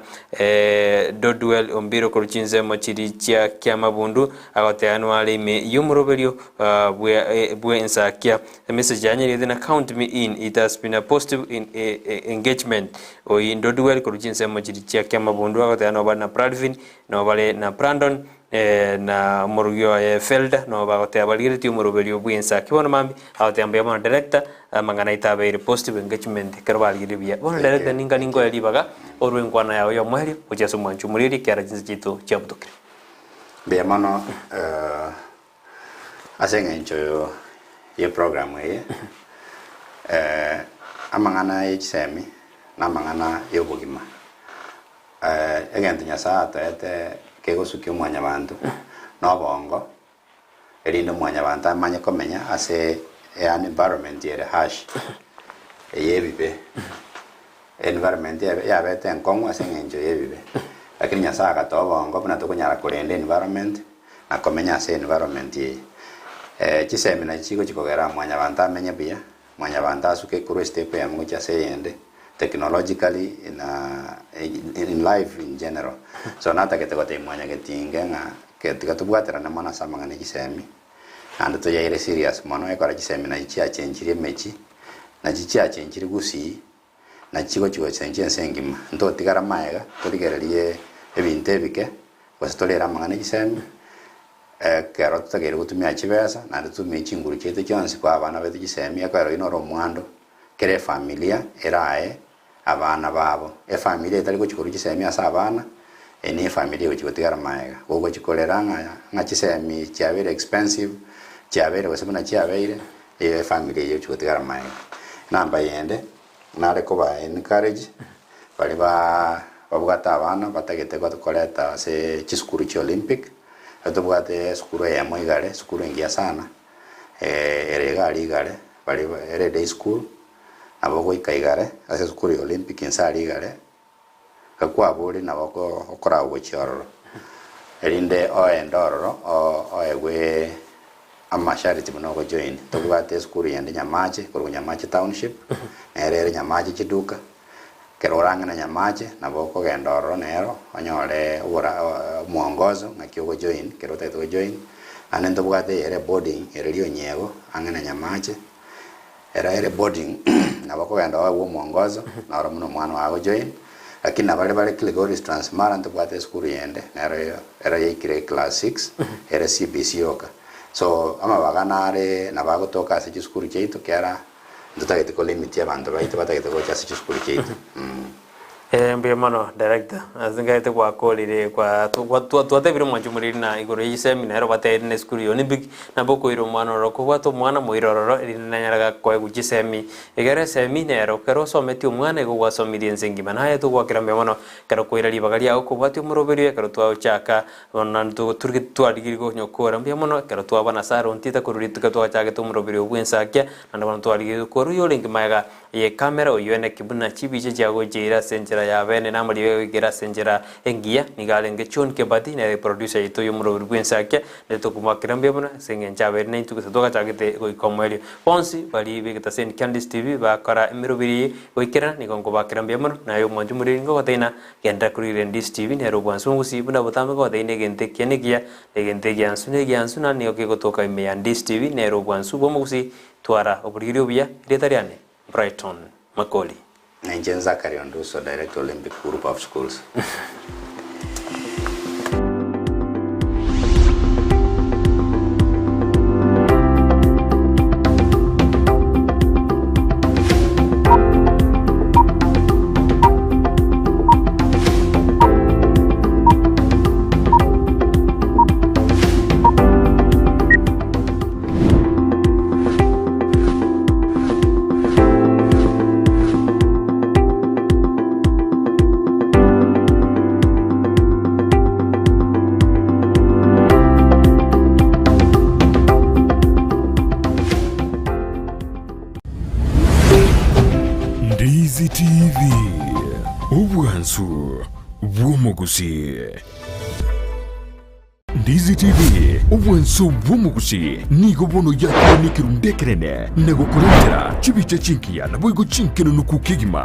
Dodwell Ombiro korwa chinsemo chiria chia Kiamabundu Agoteeba noare ime y'omoroberio bw'ensakia. Emessage yanyerete na count me in, it has been a positive engagement. Oyi Dodwell korwa chinsemo chiria chia Kiamabundu agoteeba nobare na Pradvin, nobare na Brandon, na omorugi oye Felda, nabo bagoteeba barigeretie omoroberio bw'ensakia. Bono mambia agoteeba mbuya mono director, amang'ana aito abeire positive engagement ekero barigereire buya. Bono director ninga ninkoe ribaga orwe enkwana yao y'omoerio gochia ase omwancho omoriri ekiagera chinsa chiaito chiabutokire. Mbuya mono ase eng'encho y'eprogram eye, amang'ana ye chisemi na amang'ana y'obogima. Egento Nyasae atoete kegosukia omwanyabanto na obongo, erinde omwanyabanto amanye komenya ase yaani environment ere harsh, ey'ebibe. Environment ebe yabete enkong'u ase eng'encho y'ebibe, lakini Nyasae agatoa obongo buna tokonyara korenda environment na komenya ase environment eye. Chisemi nachi chigochi kogera mwanyabanto amenye buya, mwanyabanto asuke korwa estep eyemo gochia ase eyende, technologically na in life in general. So natagete gotebia mwanyagetinge ng'a tiga tobwaterane mono ase amang'ana e chisemi, naende toyaire serious mono ekero chisemi nachi chiachenchirie emechi, nachi chiachenchirie gusii, Nachi gochia gochenchia ense engima. Ntotigare amaega, torigererie ebinto ebike, gose torere amang'ana e chisemi, ekero totakeire gotumia chibesa, naende totumie chinguru chiaito chionsi koa abana baito chisemi, ekero oyio noro omwando, kera efamilia erae abana babo. Efamilia etari gochia korwa chisemi ase abana, eye ne efamilia egochia gotigara maega. Gogochia korera ng'a ng'a chisemi chiabeire expensive, chiabeire gose buna chiabeire, Eyo efamiri eyio egochia gotigara maega. Namba yende, nare koba encourage baria ba babwate abana batagete koreta ase chisukuru chia Olympic, tobwate esukuru eyemo igare, esukuru engiya sana, ere iga aria igare, baria ere day school, nabo ogoika igare ase esukuru ya Olympic inse aria igare, Gakwaborie nabo okoragwa gochia ororo, erinde oende ororo oegwe amasharti buna ogojoin. Tobwate esukuru yende Nyamache, korwa Nyamache Township, nere ere Nyamache chiduka. Ekero ore ang'e na Nyamache, nabo okogenda ororo nero onyore obora omwongozo ng'aki ogojoin ekero otagete gojoin. Naende ntobwate eyere boarding ere Rionyego ang'e na Nyamache, ere ere boarding nabo okogenda oegwe omwongozo noro buna omwana ogo agojoin. Lakini nabare bare Kilgoris Transmara ntobwate esukuru yende nero ero yaikire class six ere CBC yoka. So amabaga nare nabo agotoka ase chisukuru chiaito kiara Ntotagete kolimit abanto baito batagete gocha ase chisukuru chiaito. Eh, mbuya mono director ase ngaete gwakorire kwa twatebire omwancho omoriri na igoro ye chisemi nero bateire na esukuru ya Olympic nabo okoira omwana ororo kobwate omwana moire ororo erinde nanyare gakoegwa chisemi egere esemi nero kero osometie omwana igo gwasomirie ense engima naye togwakera mbuya mono ekero koira ribaga riago kobwatia omoroberio ekero twagochaka Bono naende togoturigete twarigirie gonyokora mbuya mono, ekero twaba na Sara ontita korwa rituko twachagete omoroberi oo bw'ensakia, naende bono twarigirie gokora oyorenge magega y'ekamera, oyio eneki buna chibicha chiagocheire ase enchera ya bene na amariogo agoikera ase enchera engiya. Nigo arenge John Kebati, nere producer yaito y'omoroberi bw'ensakia, naende tokomoakera mbuya mono ase eng'encho abeire naintwe gose twagachagete goika omoerio. Bonsi baria b'egetaseni kia Ndisi TV bakora emeroberi eye goikerana, nigo nkobakera mbuya mono, naye omwanchi omoriri ngogoteina Genda korire Ndisi TV nere obwansu ongusi buna botambe goteina egento ekiya nekiya na egento egiansu negiansu na nigo kegotoka ime ya Ndisi TV nere obwansu bw'omogusi twara oborigeri obuya erieta riane Brighton Makori. Na inche Zachary Onduso, Director Olympic Group of Schools. Ndizi TV, obwansu bw'omogusii. Ndizi TV, obwansu bw'omogusii nigo bono yakire nekerundu ekerene na gokorentera chibicha chingiya naboigo chinkenenuku kegima.